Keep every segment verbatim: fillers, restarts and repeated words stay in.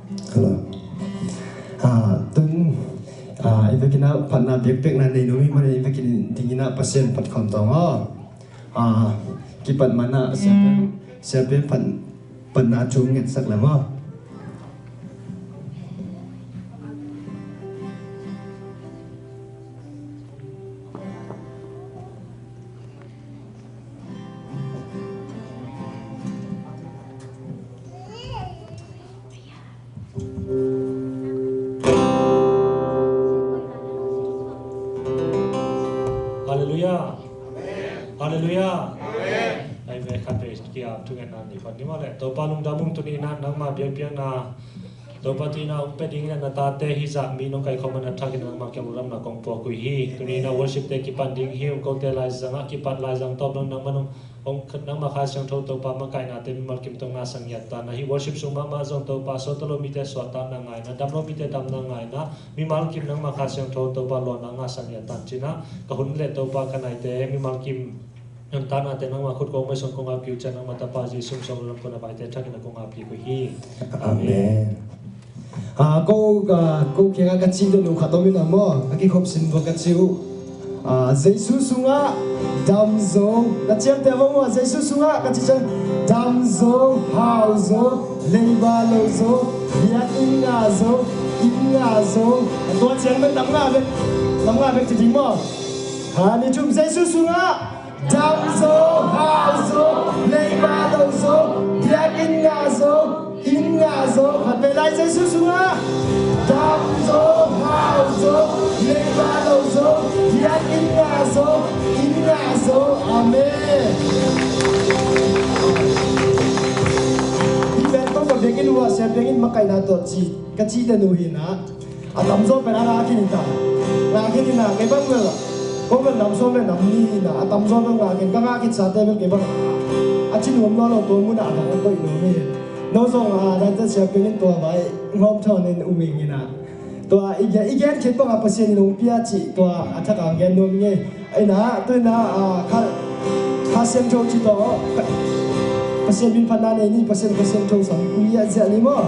Hello. Ah, tun, ah, i vekin ah phatna biakpiakna nei nuam i hih manin i vekin dingin ah Pasian phat khawm tawng aw. Ah, kipat man ah siapian, siapian phat, phatna thu ngetsak leh maw. Halleluiah. Halleluiah. Amen. Khat vei ki-ap thungetna nei pan ni maw leh. Topa lungdam ung, tuni-in ah nangmah biakpiakna Topa, tuni-in ah hong pia dingin ah na tate hih zah mi nong kaikhawm a, na thakin nangmah kiang lungdamna kong puak uh hi. Tuni-in ah worship te kipan ding hi ung, kote laizang ah kipat laizang tawp dong nangmah nong hong, nangmah Kha Siangtho Topa makaihna te mimal kim tawh ngahsak ngiat ta in ah, hih worship sung mahmah zong Topa, sawt a lo mite suahtakna ngai in ah, dam lo mite damna ngai in ah, mimal kim nangmah Kha Siangtho Topa lawhna ngahsak ngiat ta in, ci-in ah ka hun leh Topa ka naite mimal kim nuntakna te nangmah khut kong mai sung kong apih uh ciang, nangmah Tapa Jesu min suang lungdam kong a, baite thakin ah kong apih uh hi. Amen. Ah, ko, ah, ko kiangah ka cih den uh khat om in ah maw, ka kikhop sin bua ka cih uh. Ah, Jesu sungah dam zo, ka ciamteh bang uh ah, Jesu sungah ka cih ciang dam zo, hau zo, leiba lo zo, biakinn ngah zo, inn ngah zo. Tua ciang bek dam ngah bek, dam ngah bek ci ding maw. Khat, nih, thum, Jesu sungah dam zo, hau zo, leiba lo zo, biakinn ngah zo, inn ngah zo. Khat vei lai, Jesu sungah dam zo, hau zo, leiba lo zo, biakinn ngah zo, inn ngah zo. Amen. Hih pen tawh ka biakinn uh ah siapian in makaihna tawh ci, ka cih den uh hi in ah. A tamzaw pen a ngah khin hi ta. Ngah khin hi in ah, kei bang bel, ko bel nam sawm le nam nih hi in ah, a tamzaw bel ngah khin, ka ngah khit sate bel kei bang a ci nuam nawn lo, tua mun ah a dang a koih nuam hi. No zong a dang teh siapian in tua vai ngawm thawn in um ing in ah. Tua i gen, i gen khit bang a Pasian in hong pia cih tua a thak a gen nuam ing ei. Ahi na, tu-in ah, ah, Kha, Kha Siangtho ci tawh, Pasian min phatna nei ni, Pasian, Kha Siangtho sam kul i a ziah ni maw.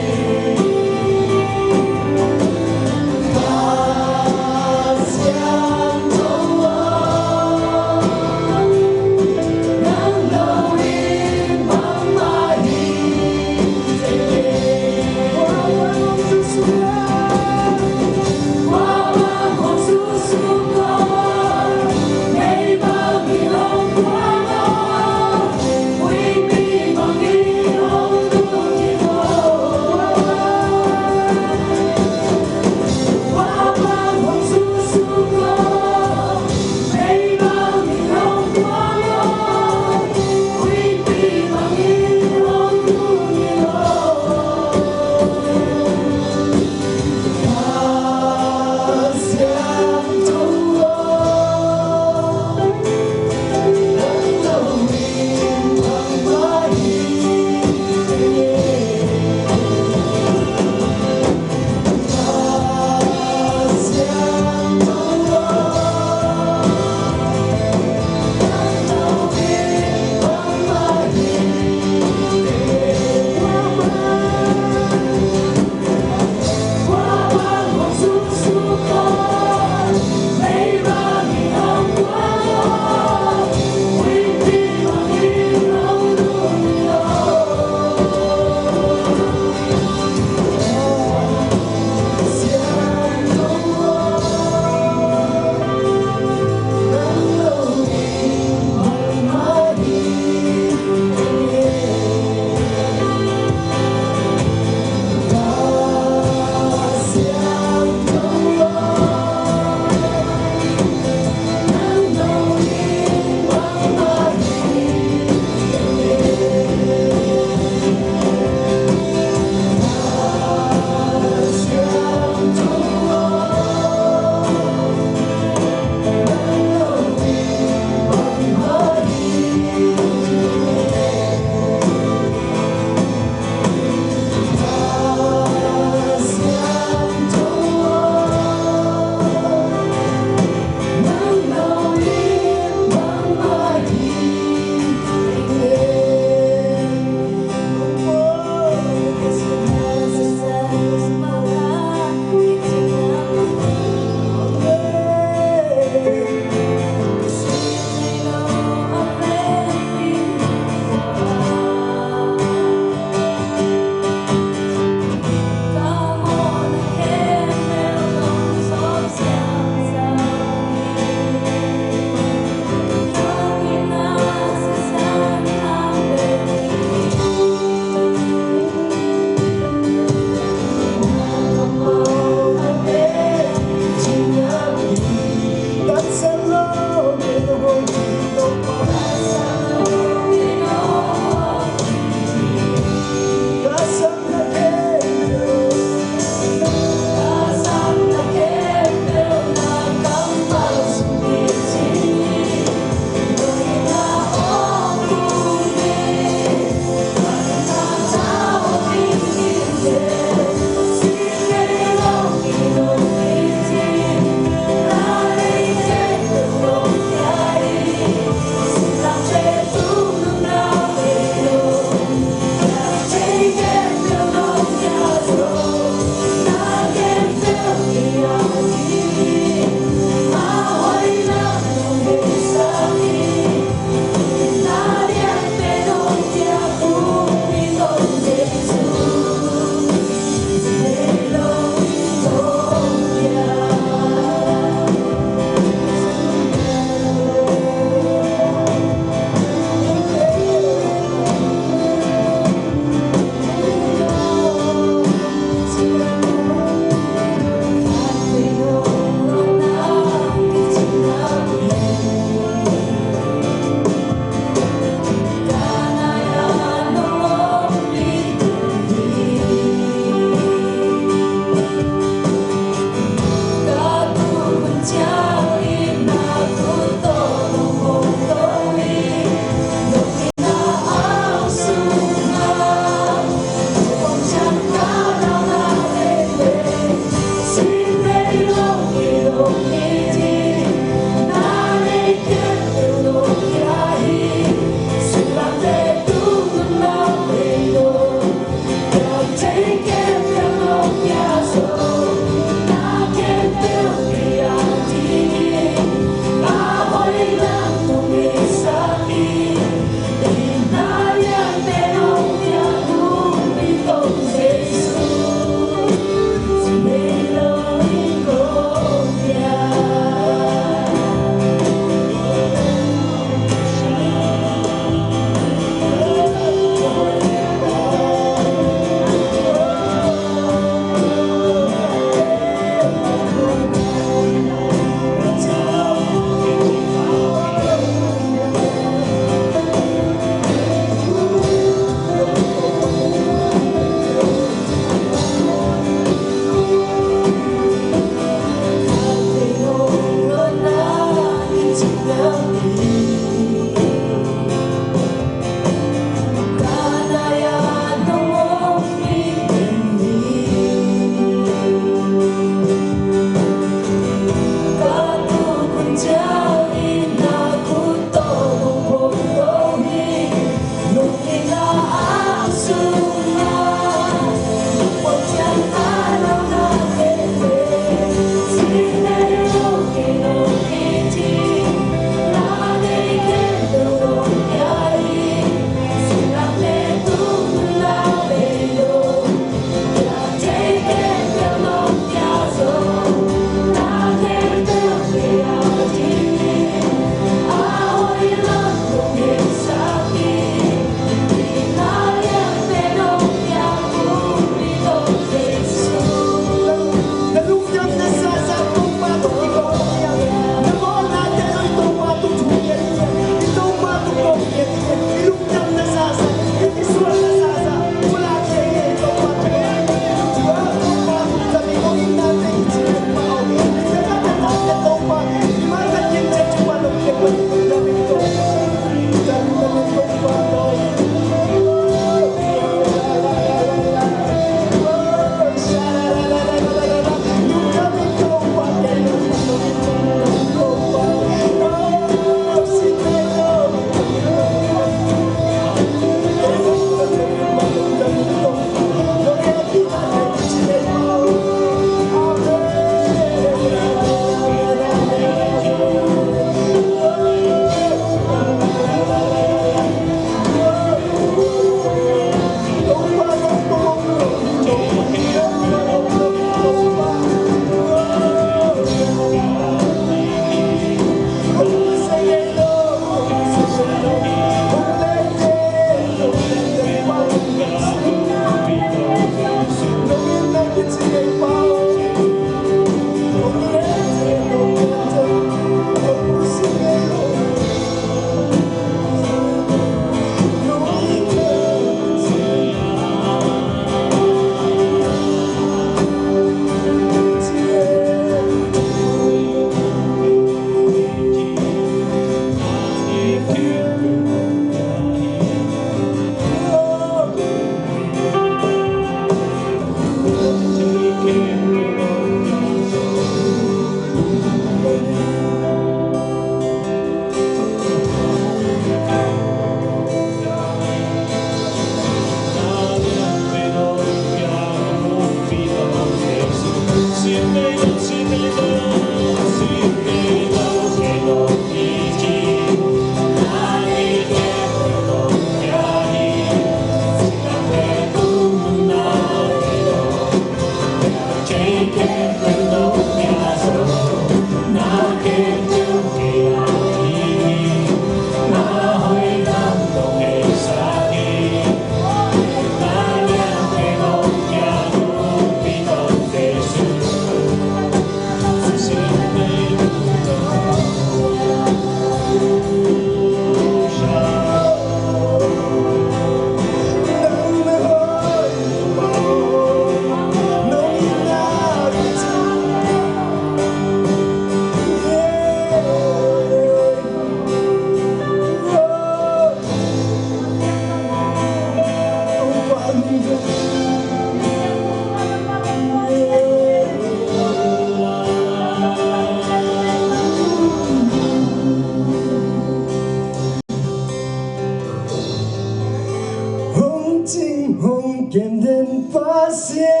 I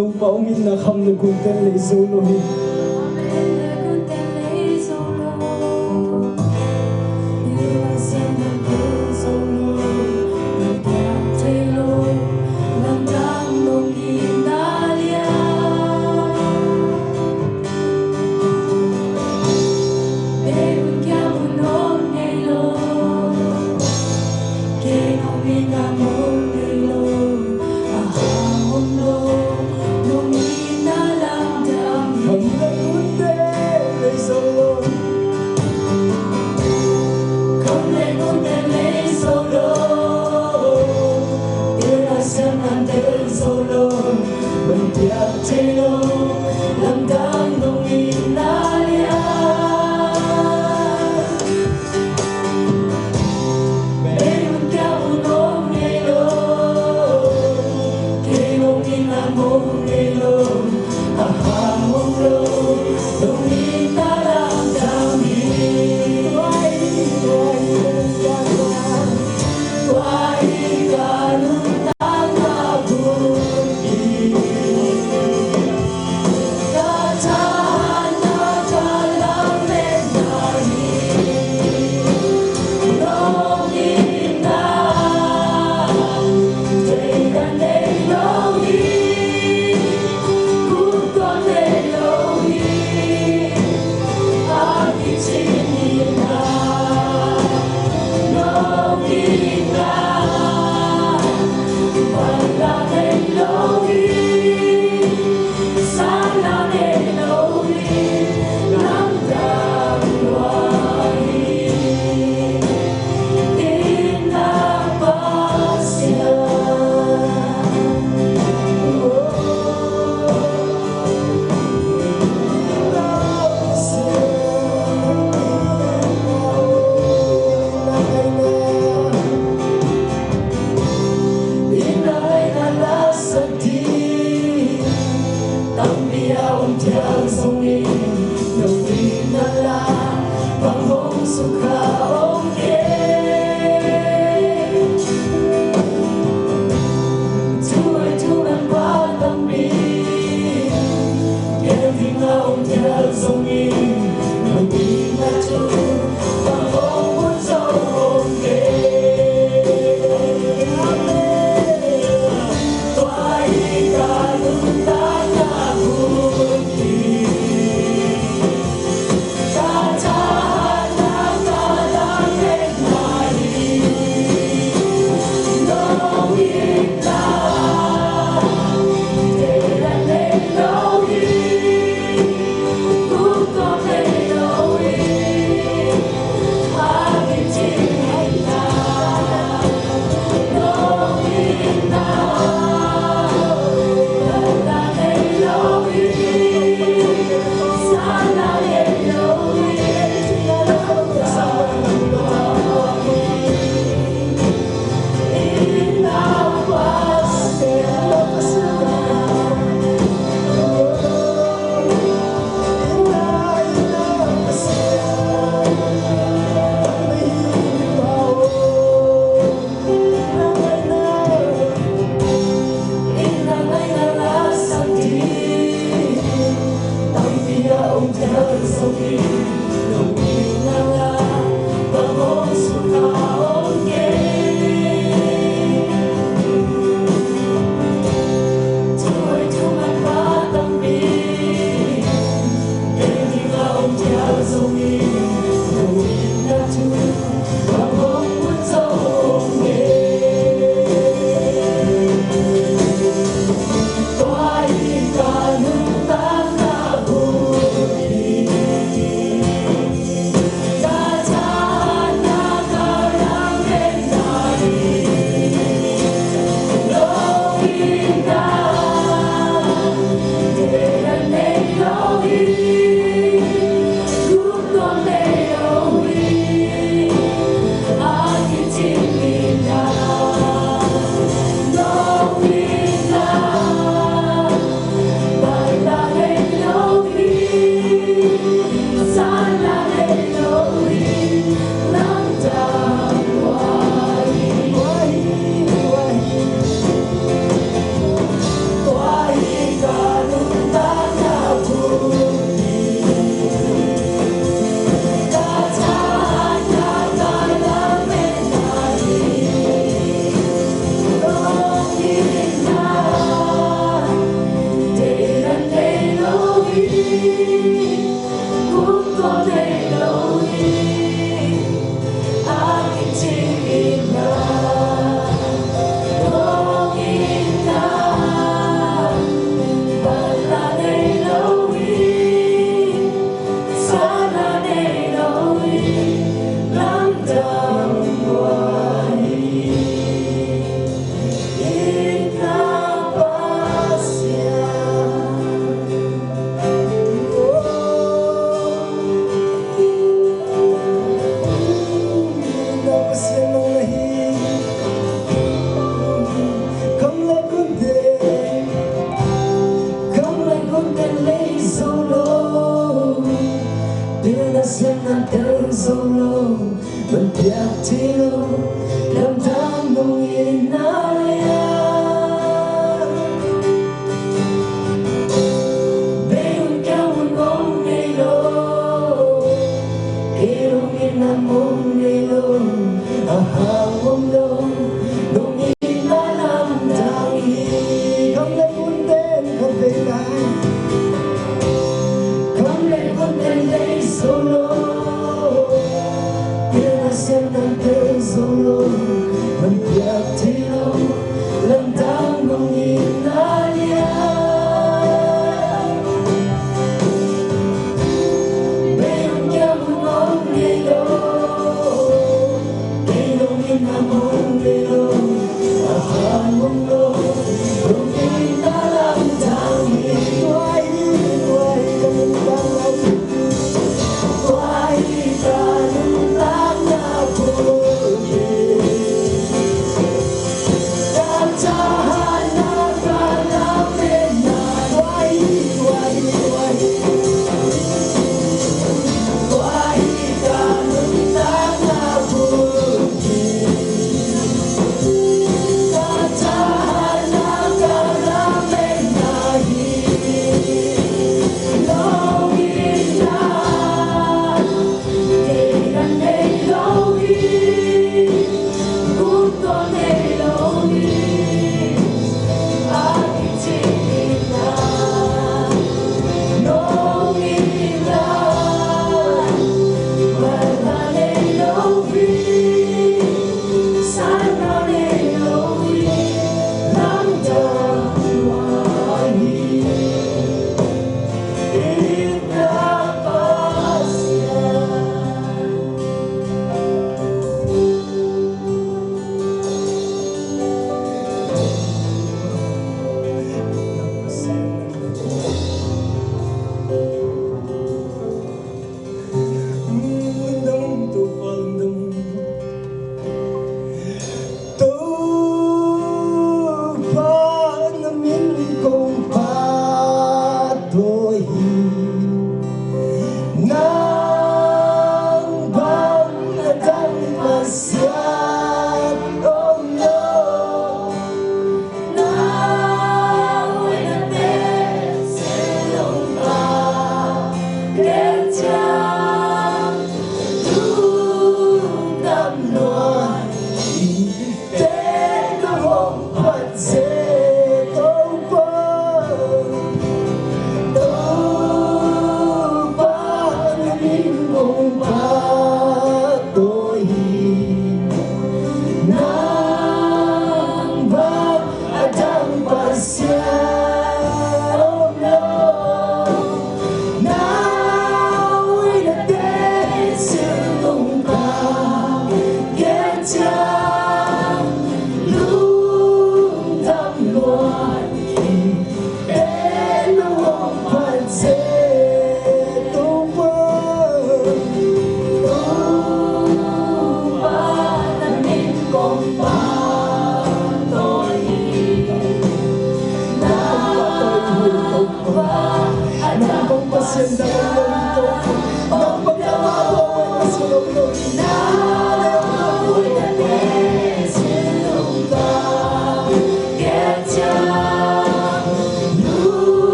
Topa hong itna kham le gunten lei zo lo hi.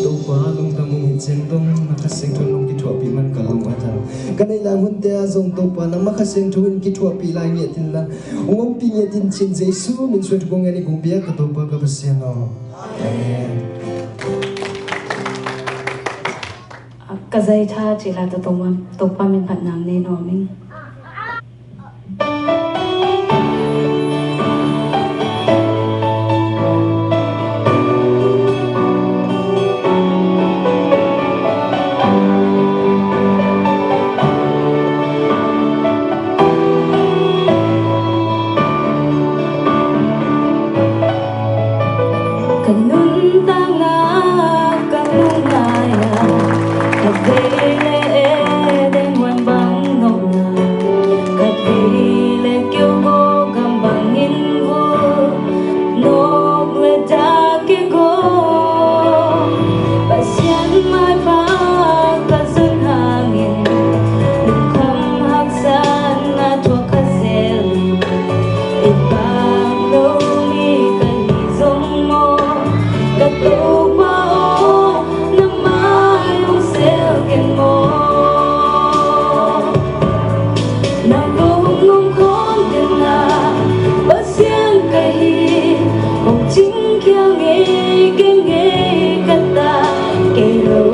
Topa lungdam ung, hi ciang dong na Kha Siangtho in hong kithuahpih man ka lung a thang. Ka neih lai hunte ah zong Topa nangmah Kha Siangtho in kithuahpih lai ngiat inla, hong ompih ngiat in ci-in Jesu min suang thupha ngen ing, kong biak ka Topa ka Pasian aw. Amen. Ka zaitha cila Topa, Topa min phat nang nei nuam ing. Ka nuntakna ka lungngai-a, khatvei le Eden huan bang nopna, khatvei le keukaw gam bangin vun, nawk le dak kigawm, Pasian maipha ka zon hangin, lungkham haksatna thuak kha zel in, i pak lo mi ka hi zong maw, ka Topa aw, na mai hong sel ken maw. Nang ko hong om khawm ken a, Pasian ka hi, hong cingkhia ngei kei ngei ka ta, kei lo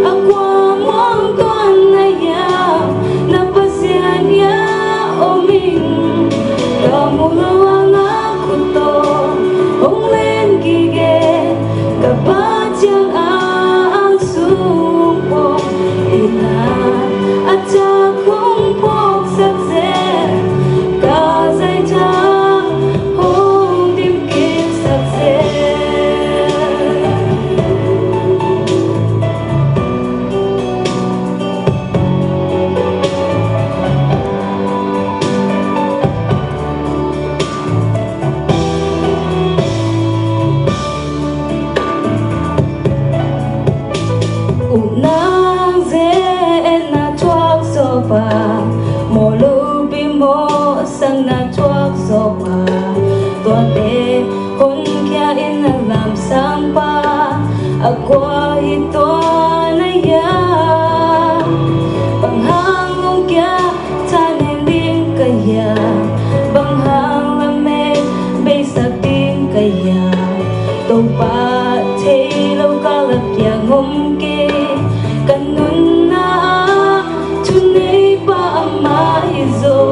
a kua muang tuan na hiam, na Pasian hiam om ing. Ka mu lo a ngak khut tawh hong len kik e, ka Pa ciang a ang sung pawng, inn ah a tak hong phawksak zel, ka zaitha hong dimkiksak zel. Upna ze-etna thuak zawh pa, mawh lopi mawhsakna thuak zawh pa, tuate honkhia in a lamsang pa, a kua hi tua na hiam? Bang hang hong kia thanem ding ka hiam? Bang hang lamet beisak ding ka hiam? Topa thei lo ka lak piak ngom kei, ka nunna ah thuneipa amah hi zaw.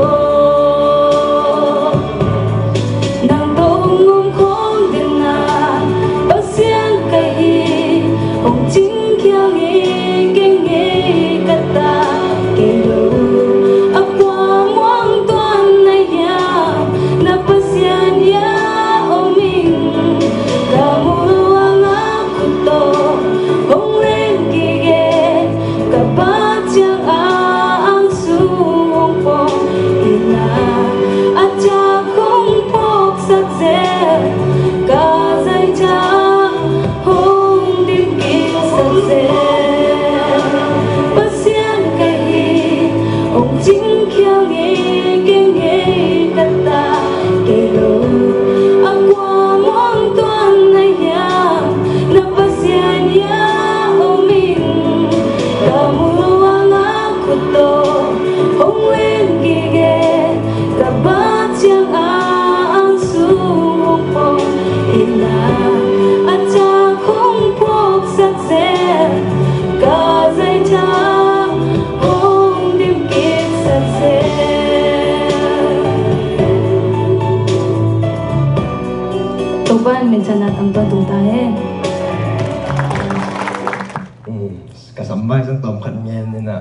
A kua muang tuan na hiam, na Pasian hiam om ing. Ka mu lo a ngak khut tawh hong len gige, ka bat ciang a ang sung hong pawng ina, a cak hong phawksak zel, ka zaitha hong dim kiksak zel. Topa in minthanna tangtang tung ta hen. Um, ka sam vai sang tawm khat ngen ina.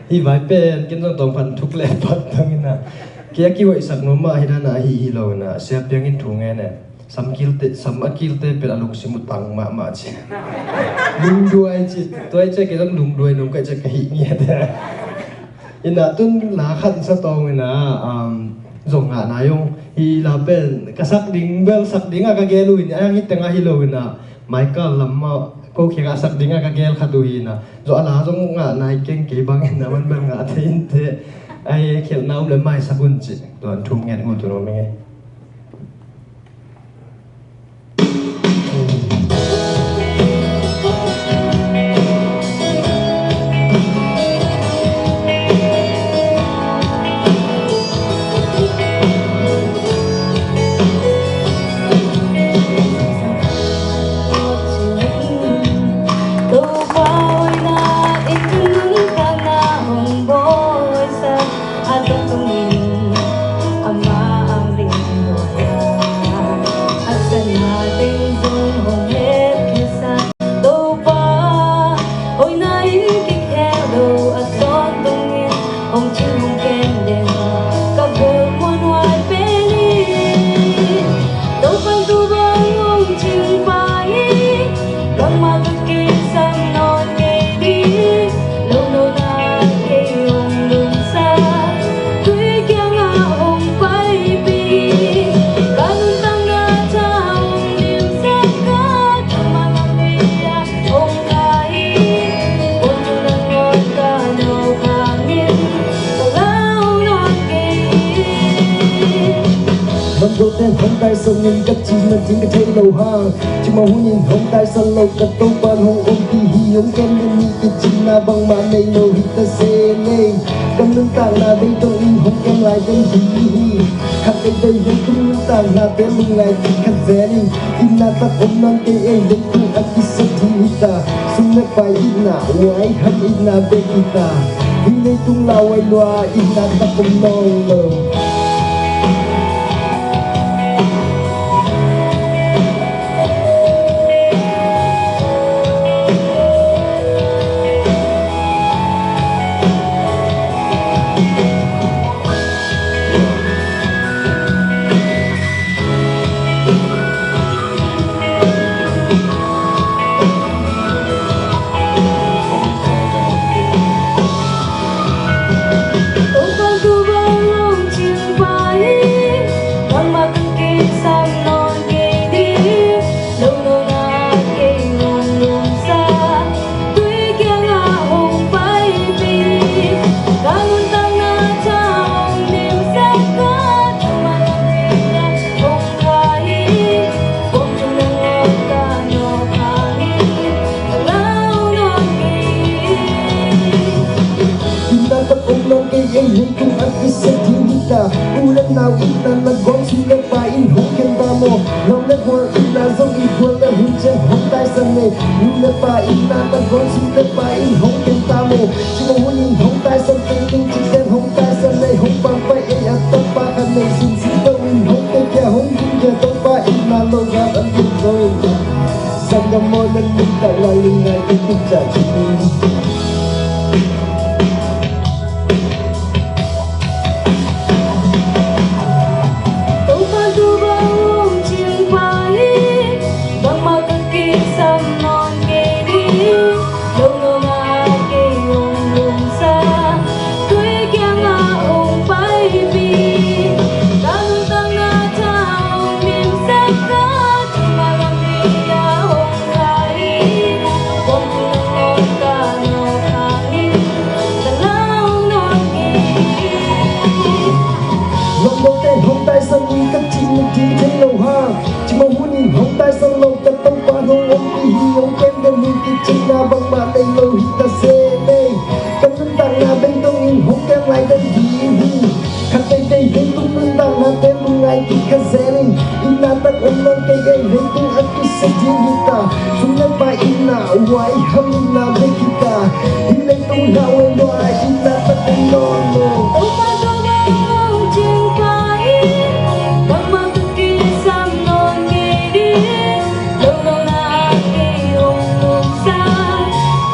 Hi vai pen ken sang tawm khat thuk le pat bang ina. Kia kihoihsak nuam mah hi dan a hi hi lo ina. Sia piang in thu ngen e. Sam kilte, sam a kilte pen a lungsim uh tang mahmah ci. Lungduai ci, tua i ci a kei zong lungduai nung ka ci a ka hih ngiat. Ina tun la khat sa tawng ina, um, zong ngah nai ung. Hi la pen ka sak ding bel sak ding a ka gel uh ina, a hi teng a hi lo ina. Michael lam mah ko khia ka sak ding a ka gel khat uh hi ina. Zong a la zong ngah nai keng kei bang ina man bel ngah thei in te. Ai khialhna um le mai sak un ci. Tuan thu ngen uh tu no menge. Topa hoihna in nuntakna hong bawisak, a tungtungin ama ang ding lua, a sana teng zong hong hepkhiasak. Topa hoihna in kikhel lo, a tungtungin hong cing hong kem den, ka bel muanhuai pen in. Topa tu bang hong cing pa hi, bangmah ka kisam nawn kei ding, lo nona kei hong lungsa, tui kiangah hong paipih, ka nuntakna tha hong dimsak, ka thuman hong pia hong kai, hong tu nangawn ka no khangin, ka lau nawn kei. Mandoten hong taisan in ka cihna ding ka thei lo hang, cimawh hun in hong taisan lo ka Topa hong om ti hi. Hong kem le ni kicinna bangmah nei lo hi ta se leng, ka nuntakna deidong in hong kem lai den hi hi. Khat ei dei hong tung nuntakna te lungngai kik khat zen in, itna tak om nawn kei ei, leitung a kisat ding hi ta. Sum le pai itna, huai ham itna bek hi ta. Hih leitung lauhuai lua itna tak om nawn lo. Itna tak om nawn kei ei, leitung a kisat ding hi ta. U le nau itna, nangawn sum le pai in hong kem ta maw? Lau le gual itna zong i gual le hun ciang hong taisan e. Nu le pa itna, nangawn sum le pai in hong kem ta maw? Cimawh hun in hong taisan kei ning, ci ciang hong taisan e. Hong pang pai ei a tapa khat nei, sin sin lo in hong kei kia, hong ding kia, Topa itna lo gal an ding zo in. Sanggam maw, nan nuntakna lungngai kei tuk ciah ci. Topa tu bang hong cing pa hi, bangmah ka kisam nawn kei ding, lo nona kei hong lungsa, tui kiangah hong paipih, ka nuntakna tha hong dimsak, ka thuman hong pia hong kai, hong tu nangawn ka Thei lo hang, cimawh hun in hong taisan lo ka Topa hong om ding hi, hong kem den hi, kicingna bangmah nei lo hi ta se lei. Ka nuntakna beng dongin hong kem lai den ding hi. Khat teitei leitung nuntakna pen lungngai kik kha zel in, itna tak om nawn kei kei leitung a kisia ding hi ta. Sum le pai itna, huai ham itna bek hi ta. Hih leitung hlau e luai, itna tak om nawn lo. Topa, Topa, hong cing pa hi. Bangmah ka kisam nawn kei ding. Lo lo na a kei hong lungsa.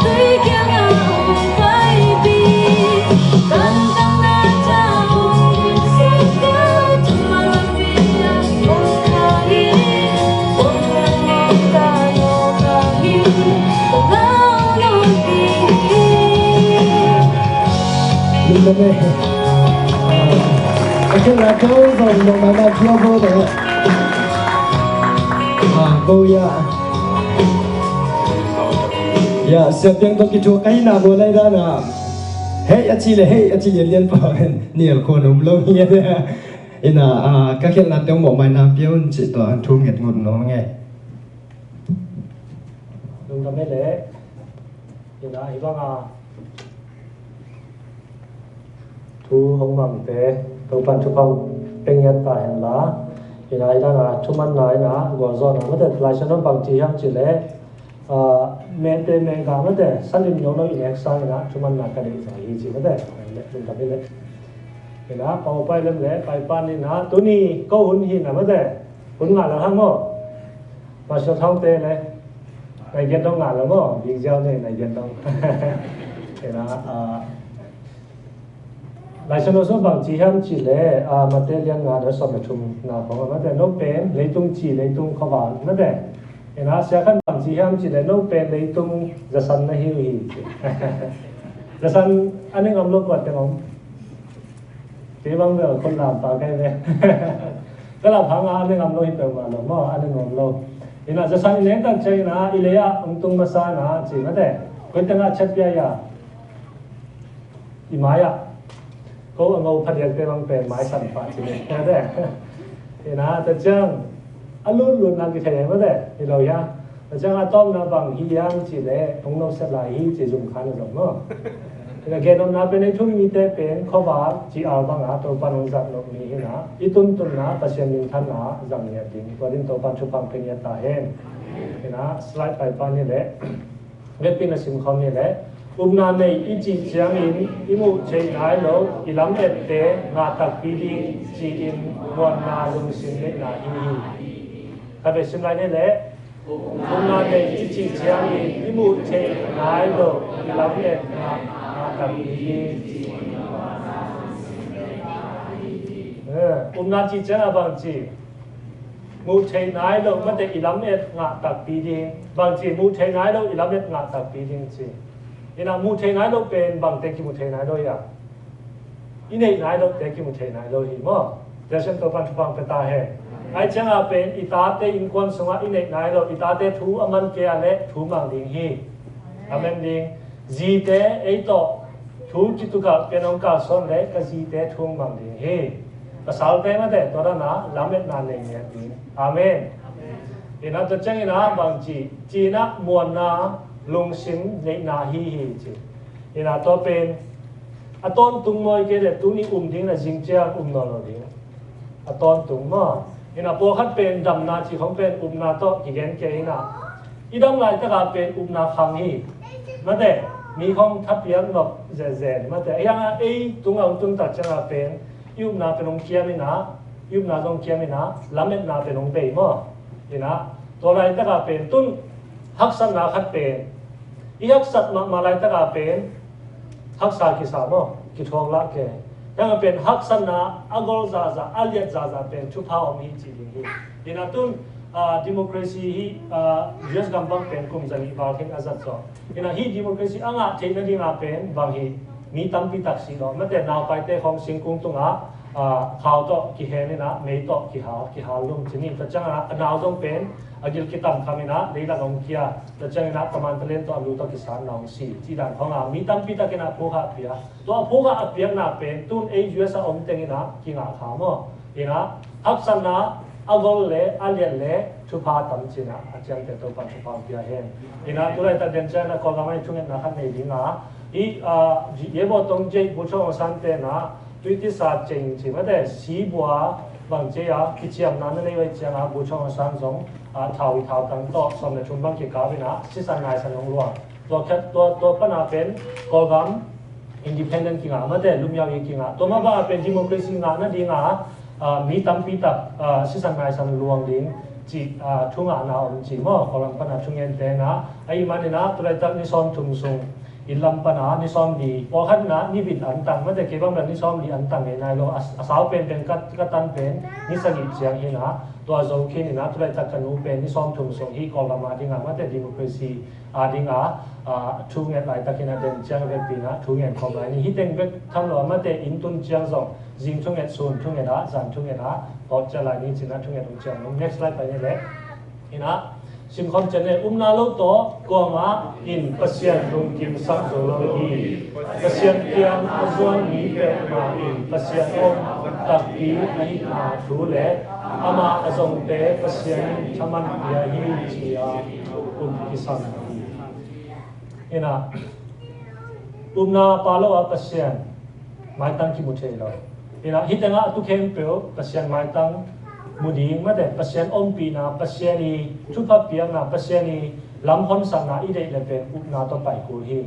Tui kiang a hong pai ding. Kan tang na ca hong sek ka. Cuma lampi a hong ka hi. Hong lungsa lo ka hi. Lungdam e. A khen la kau zong nong mai na kio bo de. A bo ya. Ya, siap piang to kithuak ka hi na bo lai da na. Hei a ci le, hei a ci le lian pa hen. Nial ko nom lo hi ya de. Ina, a, ka khen la te mawh mai na piau ci to an thu nget ngut no nge. Lungdam e le. Ina, hi bang a thu hong mangte, Topan thupha pia ngiat ta hen la. Ina, hi dan a thumanna ina, gualzawhna mate, Lai Siangtho bang ci hiam ci le, a, mete mega mate, salim nyono in ek sang ina, thumanna ka deih zong hi ci mate. Lungdam e le. Ina, pau pai lem le, pai pan ina, tuni ko hun hi na mate, hun nga la hang mo. Marshal Thangte le, nai gen dong nga la mo, Big Ziau ne, nai gen dong. Ina, a, Lai Siangtho sung bang ci hiam ci le, a, Mate lian nga na sawm le thum na khong a mate, no pen, leitung ci, leitung khuavak, mate. Ina, sia khan bang ci hiam ci le, no pen, leitung zasan na hi uh hi. Zasan, a ning om lo kuat teng om. Kei bang bel khut lam pa kai ve. Ka lam hang a, a ning om lo hi peuhmah lo, maw, a ning om lo. Ina, zasan i nek tak ciang ina, i lei ah, hong tung masa na, ci mate. Koi teng ah ciat pia ya. I mai ah. Ko a ngo phadiak te bang pen mai san pah ci ne. Ina, ta ciang a lut lut nak i thei mate. I lo ya. Ta ciang a tawpna bang hi yang ci le, hong no set lai hi ci zum khan a zong maw. Ina, gen omna pen ei thum mite pen, khuavak ci al bang a, Topan hong zat nop mi hi na. I tuntunna, Pasian minthanna, zang ngiat ding. Tua din Topan thupha pia ngiat ta hen. Ina, slide pai pa ni le. Vekpi na sim khawm ni le, upna nei i cih ciangin i muh theih nai lo i lam ette ngah takpi ding ci-in muanna lungsim neihna hi hi. Ka vei sim lai ni le, upna nei i cih ciangin i muh theih nai lo i lam et ngah takpi ding. Eh, upna cih ciangin a bang ci. Muh theih nai lo mate i lam et ngah takpi ding. Bang ci, muh theih nai lo i lam et ngah takpi ding ci. Ina muh theih nai lo pen bangte kimuh theih nai lo hi a. I neih nai lote kimuh theih nai lo hi maw. Tua ciang Topan thupha pia ta hen. Ai ciang a pen i tate innkuan sungah i neih nai lo, i tate thu a man kei a le thu mang ding hi. Amen ding. Zite ei tawh thu kitukah pian hong kalsuan le ka zite thu mang ding hi. Pasalte mate tua dan a lametna nei ngiat ding. Amen. Ina tua ciangin a bang ci, ci-in a muanna lungsim neihna hi hi ci. Ina tua pen a tawntung mawi kei le tuni um ding na zing ciang um nawn lo ding. A tawntung maw. Ina pawlkhat pen damna ci khong pen upna tawh kigen kei ina. I dam laitaka pen upna khang hi. Mate, mi khong thapiak nop zenzen. Mate, a hianga ei tunga hong tuntak cianga pen i upna pen hong kiam ina, i upna zong kiam ina, lametna pen hong bei maw. Ina, tua laitaka pen tun haksatna khat pen. I haksat mahmah laitaka pen haksa kisa maw, kithuang lah ke. Hianga pen haksatna a gol zaza, a liat zaza pen thupha om hi ci ding hi. Ina tun, ah, democracy hi, ah, U S gam bang pen kum zanih val khin a zat zaw. Ina hi democracy a ngah theih nadinga pen bang hi mi tampi tak si lo. Mate naupaite khong singkung tunga, ah, khau tawh kihen ina, mei tawh kihal, kihal lum ci ni. Tua cianga a nau zong pen a gil kitam kham ina, leilak hong kia. Tua ciangina command talent tawh a lu tawh kisan na hong si. Ci dan khonga mi tampi tak ina phukha pia. Tua a phukha a piakna pen tun ei U S a om teng ina kingah kha maw. Ina haksatna A gol le a lian le thupha tam ci-in ah a ciamteh Topa thupha hong pia hen. Inah tulaitak den ciang ah Kawlgam ah thungetna khat nei ding a, i, ah, Yebawtong Jade, Bogyoke Aung San te inah tuitisa ceng ci mate, sibua bang ci a kiciamna na nei uh ahih ciang ah Bogyoke Aung San zong, ah, thau i thautang tawh sawm le thum bang kikap inah sisan naisan hong luang. Tua khat, tua, tua pan a pen Kawlgam independent kingah mate, lumyawi kingah. Tua mah bang a pen democracy ngah nading a, ah, mi tampi tak, ah, sisan naisan luang ding cih, ah, thu ngahna om ci maw, Kawlgam pan a thungente inah. Ahih manin ah tulaitak ni sawmthum sung, inn lam pan a ni sawmli, pawlkhat inah ni bil antang mate, kei bang bel ni sawmli antang ngei nai lo, a, a sau penpen ka, ka tan pen ni sagih ciang hi inah, tua zo khin inah tulaitak ka nu pen ni sawmthum sung hih Kawlgam a ding a mate, democracy a ding a, ah, thunget laitak inah den ciang vekpi inah thungen khawm lai ni. Hih teng bek tham lo a mate, inn tun ciang zong zing thunget, sun thunget ah, zan thunget ah, tawh ciah lai ni ci inah thunget hong ciam. Next slide pai ni leh. Inah simkhawm ciat ni. Upna lo tawh kuamah in Pasian lungkimsak zo lo hi. Pasian kiang a zuan mi peuhmah in Pasian om takpi ahihna thu le amah a zongte Pasian in thaman pia hi ci-a um kisam hi. Inah upna pha lo a Pasian maitang kimu thei lo. Inah hih tengah a tu khempeuh Pasian maitang mu ding mate, Pasian ompihna, Pasian i thupha piakna, Pasian i lam honsatna i deih le pen upna tawh pai kul hi.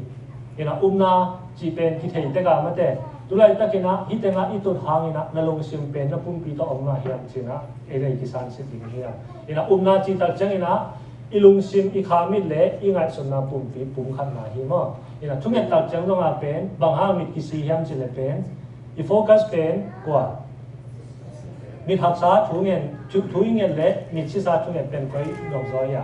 Inah upna cih pen kithei tek a mate, tulaitak inah hih tengah i tut hang inah na lungsim pen na pumpi tawh om mah hiam ci inah ei le ei kisansit ding hi a. Inah upna cih tak ciang inah i lungsim, i khamit le i ngaihsutna pumpi pumkhatna hi maw. Inah thunget tak ciang zong a pen bang hang mit kisi hiam cih le pen i focus pen kua? Mit haksa thu ngen, thu, thu i nget le mit sisa thunget pen koi nop zaw hi a?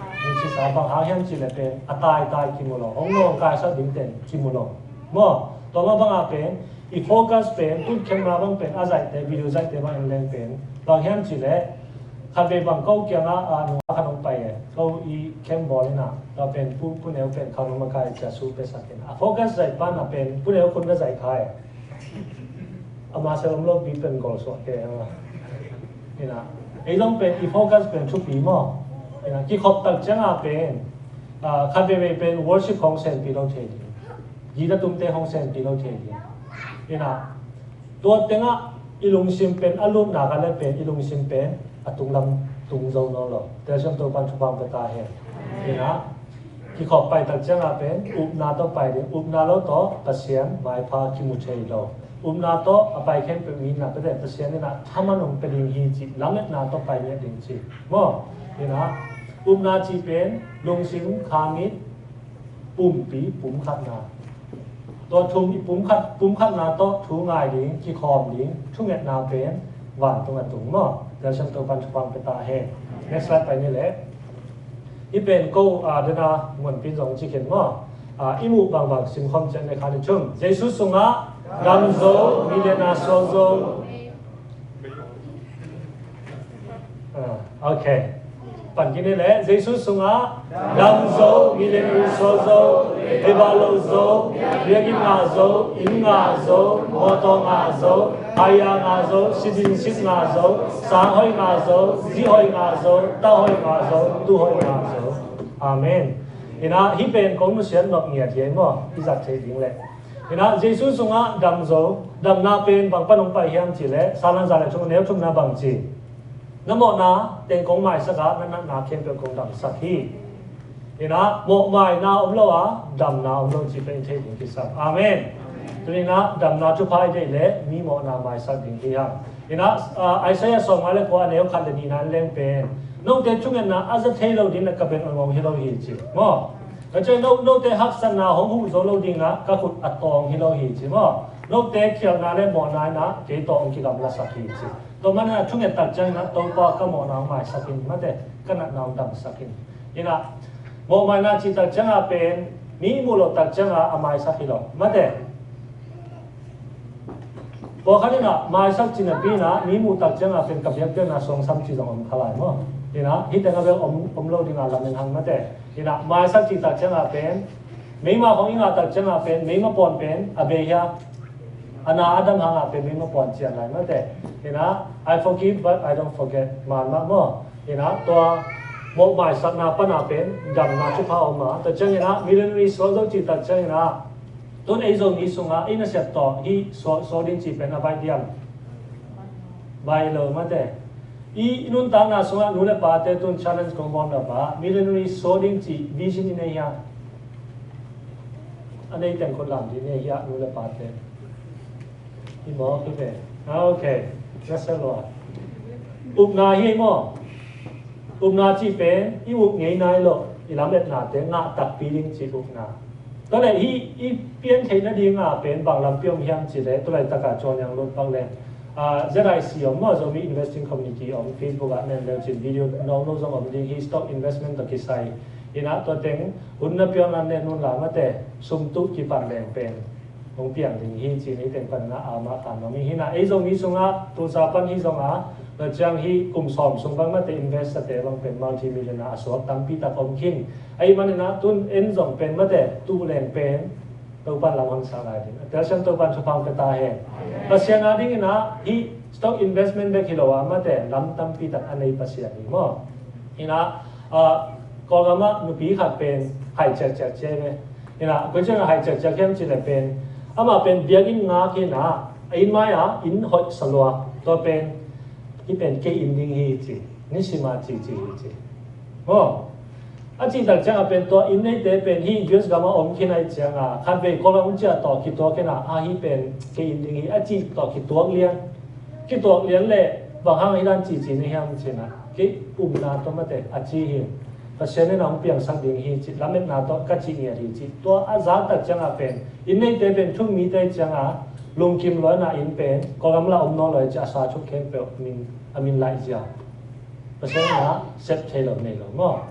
Mit sisa. Bang hang hiam cih le pen a taitai kimu lo, hong nawngkaisak ding ten kimu lo maw. Tua mah bang a pen i focus pen, tut khemna bang pen a zaihte, video zaihte bang en leng pen bang hiam cih le, khatvei bang ko kiangah, ah, nungak khat hong pai e, ko i khem bawl inah, tua pen Pu, Pu Neu pen khang hong makai cia su pia sak inah, a focus zaih pan a pen Pu Neu kun na zaih kha e. Ama sel om lo pi pen gol suak ke hang a. Inah ei zong pen i focus pen thupi maw. Inah kikhop tak ciang a pen, ah, khatveivei pen worship hong senpi lo thei ding, guitar tumte hong senpi lo thei ding. Inah tua tengah i lungsim pen a lutna ka le pen i lungsim pen a tunglam tung zo nawn lo. Telsiam Topan thupha hong pia ta hen. Inah kikhop pai tak ciang a pen upna tawh pai ding, upna lo tawh Pasian maipha kimu thei lo. Upna tawh a pai khempeuh mi inah pete Pasian inah thaman hong pia ding hi cih lametna tawh pai ngiat ding ci maw. Inah upna cih pen lungsim, khamit, pumpi pumkhatna. Tua thum i pumkhat, pumkhatna tawh thu ngai ding, kikhawm ding, thungetna pen vantung a tung maw. Telsiam Topan thupha hong pia ta hen. Next slide pai ni leh. Hih pen ko, ah, dena muanpin zong ci khin maw. Ah, i muh bangbang simkhawm ciat ni kha ni thum. Jesu sungah dam zo, mi lian a suak zo. Ah, ok. Pan kik ni leh. Jesu sungah dam zo, mi lian a suak zo, beibah lo zo, biakinn ngah zo, inn ngah zo, mawtaw ngah zo, haya ngah zo, siding sit ngah zo, sang hoih ngah zo, zi hoih ngah zo, ta hoih ngah zo, tu hoih ngah zo. Amen. Inah hih pen kong nusiat nop ngiat hi ei maw, i zat thei ding leh. Inah Jesu sungah dam zo, damna pen bang pan hong pai hiam cih leh, Salan za le thum, neu thumna bang ci? Na mawhna teng kong maisak a, na natna khempeuh kong damsak hi. Inah mawhmaina om lo a, damna om lo cih pen i theih ding kisam. Amen. Tuni inah damna thupha i deih leh mi mawhna maisak ding hi hang. Inah, ah, Isaiah sawmnga le kua, a neu khat le nihna en leng pen, note thungetna a za thei lo ding na ka beng a ngong hi lo hi ci maw. Ka cia no, note haksatna hong huh zo lo ding na ka khut a tawng hi lo hi ci maw. Note khialhna le mawhna inah kei tawh hong kigamlasak hi ci. Tua manin ah thunget tak ciangin ah Topa, ka mawhna hong maisak in, mate, ka natna hong damsak in. Inah mawhmaina cih tak ciangin ah pen mi muh loh tak ciangin ah a maisak hi lo, mate. Pawlkhat inah maisak cih napi inah mi muh tak ciangin ah pen ka biakpiakna suang sam cih zong om kha lai maw. Inah hih tengah bel om, om lo dingin lamen hang, mate. Inah maisak cih tak ciangin ah pen meima khong i ngah tak ciangin ah pen meima pawn pen a bei hia? A na a dam hangah pen mi mapuan cian lai mate. Ina, "I forgive but I don't forget." Man mah maw. Ina, tua mawhmaisakna pana pen damna thupha om a. Tua ciang ina, millionaire suak zo cih tak ciang ina, tun ei Zomi sungah ei nasep tawh hih suak, suak ding cih pen a baih diam? Baih lo mate. I nuntakna sungah nu le pate tun challenge kong bawl nop a, millionaire suak ding cih vision i nei hiam? A nei teng khut lam dih, nei hiam nu le pate? I mawk hi ve. Ah, ok. Nasa lua. Upna hi ei maw? Upna cih pen i up ngei nai lo, i lametnate ngah takpi ding cih upna. Tua leh hih i pian theih nadinga pen bang lampi om hiam cih leh, tu laitakah Cawniang lut pak leng, ah, Z I C om maw, Zomi Investing Community om, Facebook ah nen leu cin video no no zong om ding hi, stock investment tawh kisai. Ina tua teng hun na piang nan nen nun la mate, sum tuh kipan leng pen hong piang ding hi ci, ni teng pan na ama khan mami hi na, ei Zomi sungah tulsa pan hi zong a, na ciang hi kum sawm sung bang mate investor te bang pen multi-millionaire a suak tampi tak om khin. Ei man ina tun en zong pen mate tuh leng pen Topan lam hong sang lai ding. Telsiam Topan thupha pia ta hen. Pasian a ding ina hi stock investment bek hi lo a mate lam tampi tak a nei Pasian hi maw. Ina, ah, Kawlgam ah nupi khat pen hai ciakciak cia ve. Ina, koi ciang hai ciakciak hiam cih leh pen, amah pen biakinn ngak hi na, a inn mai ah inn hoih sa lua, tua pen, hih pen kei inn ding hi ci, nisim a ci ci hi ci. Maw, a cih tak ciangah pen tua inn neite pen hih U S gam ah om khin ahih ciangah, khatvei Kawlgam ciah tawh kituak khin a, a hih pen kei inn ding hi, a cih tawh kituak lian. Kituak lian leh bang hang hi dan ci ci na hiam cih na, kei upna tua mate a ci hi. Pasian in a hong piangsak ding hi cih, lametna tawh ka cih ngiat hi cih. Tua a zak tak ciangah pen, inn neite pen thu-um mite ciangah, lungkim lua ina inn pen, Kawlgam la om nawn lo hi cih a sa thuk khempeuh min, a min laih zia. Pasian in a sep thei lo nei lo maw.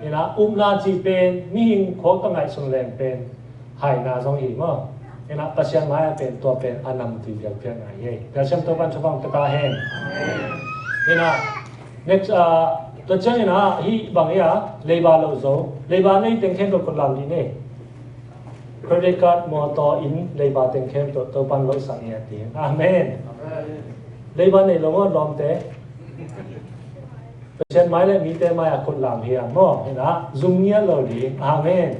Ina upna cih pen, mihing khuak tawh ngaihsun leng pen, haina zong hi maw. Ina Pasian mai-ah pen tua pen a namtui biakpiakna hi. Telsiam Topan thupha pia ta hen. Ina next, ah, tua ciang ina hih bang hi a, leiba loh zo. Leiba nei teng khempeuh khut lam dih ni. Credit card, mawtaw, inn, leiba teng khempeuh Topan lohsak ngiat ding. Amen. Leiba nei lo maw lawmte? Pasian mai le mite mai-ah khut lam hiam maw? Ina zum ngiat lo ding. Amen.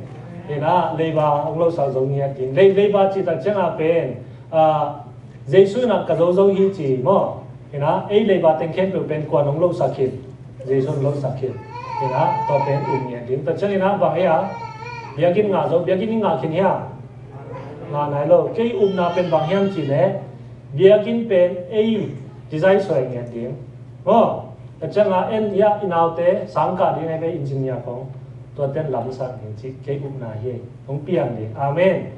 Ina leiba hong lohsak zo ngiat ding. Lei, leiba cih tak ciangah pen, ah, Jesu ina ka zo zo hi ci maw? Ina ei leiba teng khempeuh pen kuan hong lohsak khin? Jesu hong lohsak khin. Ina tua pen um ngiat ding. Tua ciang ina bang hi a, biakinn ngah zo, biakinn i ngah khin hiam? Ngah nai lo. Kei upna pen bang hiam cih leh, biakinn pen ei design suai ngiat ding. Maw, a ciangah en hiah i naute sangkah ding ahi ve, engineer khong. Tua ten lamsak ding cih kei upna hi. Hong piang ding. Amen.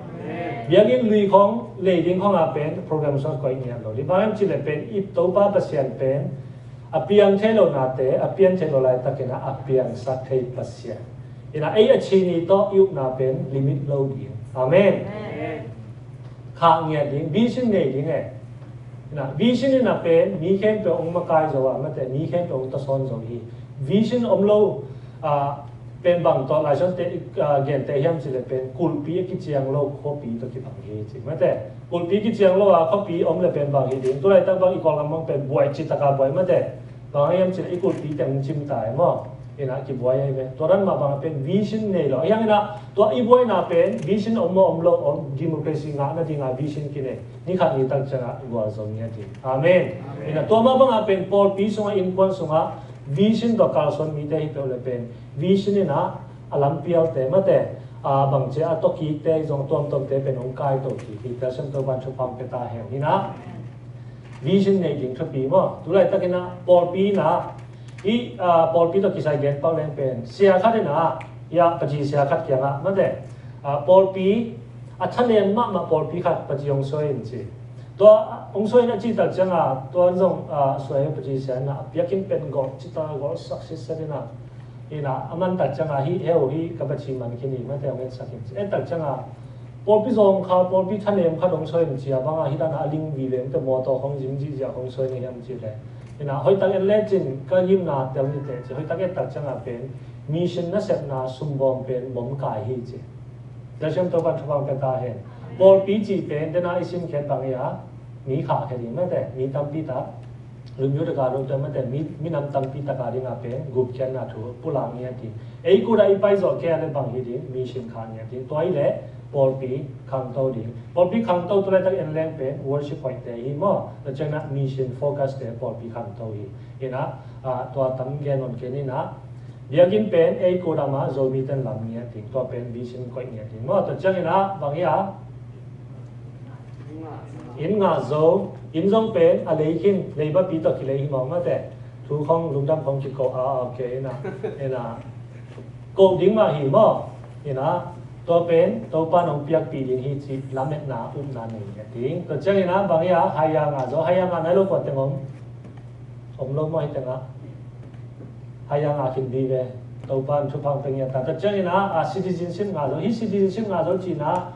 Biakinn lui khong lei ding khong a pen program suak koih ngiat lo ding. Bang hiam cih leh pen i Topa Pasian pen a piang thei lo nate a piang thei lo laitakin a piangsak thei Pasian. Ina ei a ci ni tawh i upna pen limit lo ding. Amen. Khah ngiat ding, vision nei ding e. Ina vision ina pen mi khempeuh hong makai zo a mate, mi khempeuh hong tasawn zo hi. Vision om lo, ah, pen bang tawh Lai Siangte, ah, gente hiam cih leh pen kulhpi a kiciang lo khuapi tawh kibang hi ci mate. Kulhpi kiciang lo a khuapi om leh pen bang hi ding? Tu laitak bang i Kawlgam bang pen buai cih taka buai mate. Bang hiam cih leh i kulhpi teng cim ta e maw. Ina kibuai ahi ve. Tua dan mah bang a pen vision nei lo. Ahi hang ina tua i buaina pen vision om maw om lo om, democracy ngah nadinga vision kinei. Ni khat ni tak ciangah gualzo ngiat ding. Amen. Ina tua mah bang a pen pawlpi sungah, innkuan sungah vision tawh kalsuan mite hi peuh leh pen vision ina a lampialte mate, a bangci a tawkikte zong tuamtuamte pen hong kaito kik hi. Telsiam Topan thupha pia ta hen. Ina vision nei ding thupi maw. Tu laitakin a pawlpi ina, i, a, pawlpi tawh kisai gen pak leng pen sia khat ina, ia paci sia khat kiangah mate, a, pawlpi a thanem mahmah pawlpi khat paci hong suai in ci. Tua hong suai in a cih tak ciangah tua zong, a, suai paci sia ina a biakinn pen gawh cita gawh sak sitset ina. Ina a man tak ciangah hih heu hih ka paci man khin hi mate hong etsak in ci. Et tak ciangah pawlpi zawngkhal, pawlpi thanem khat hong suai in ci a bangah hih dana a ling vive mate, mawtaw khong zim zihziah khong suai na hiam cih leh. Ina hoihtak et lecin ka gimna tel ni teh ci. Hoihtak et tak ciangah pen mission nasepna sumbawm pen bom kai hi ci. Telsiam Topan thupha pia ta hen. Pawlpi cih pen dena i simkhiat bang hi a, mi khahkhia ding mate, mi tampi tak, lumyu taka dong tua mate, mi, minam tampi taka dinga pen gupkhiatna thu pulak ngiat ding. Ei kuta i paizawh kei a le bang hi ding, mission khah ngiat ding. Tua hi le pawlpi khangto ding. Pawlpi khangto tu laitak en leng pen worship hoihte hi maw. Tua ciangin ah mission focus te pawlpi khangto hi. Inah, ah, tua tam gen on kei ninah. Biakinn pen ei kuta mah Zomite'n lam ngiat ding. Tua pen vision koih ngiat ding maw. Tua ciangin ah bang hi a, inn ngah zo, inn zong pen a lei khin, leibapi tawh kilei hi mawk mate. Thu khong lungdam khong kiko a, ok, ina, ina. Ko ding mah hi maw, ina, tua pen, Topa nong piakpih ding hi cih lametna, upna nei ngiat ding. Tua ciang ina, bang hi a, haya ngah zo, haya ngah nai lo kua teng om. Om lo maw hi tengah. Haya ngah khin vive. Topa in thupha hong pia ngiat ta. Tua ciang ina, a, citizenship ngah zo. Hi citizenship ngah zo cih ina,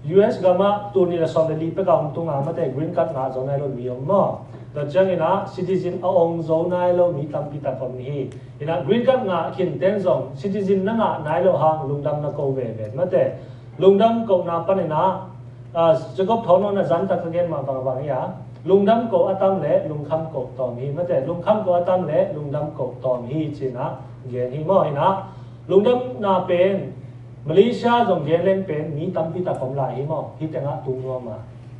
U S gamah tul nih le sawm le li peka hong tunga mate green card ngah zo nai lo mi om maw. Tua ciang ina, citizen a ong zo nai lo mi tampi tak om hi. Ina green card ngah khin ten zong citizen na ngah nai lo hang lungdam na ko veve mate. Lungdam kohna pan ina, ah, Jacob Thawng Nawn a zan tak ka gen mah bangbang hi a, lungdam ko a tam le lungkham ko tawm hi mate, lungkham ko a tam le lungdam ko tawm hi cih ina gen hi maw. Ina lungdamna pen Malaysia zong gen leng pen mi tampi tak om lai hi maw, hi tengah tung nuam a.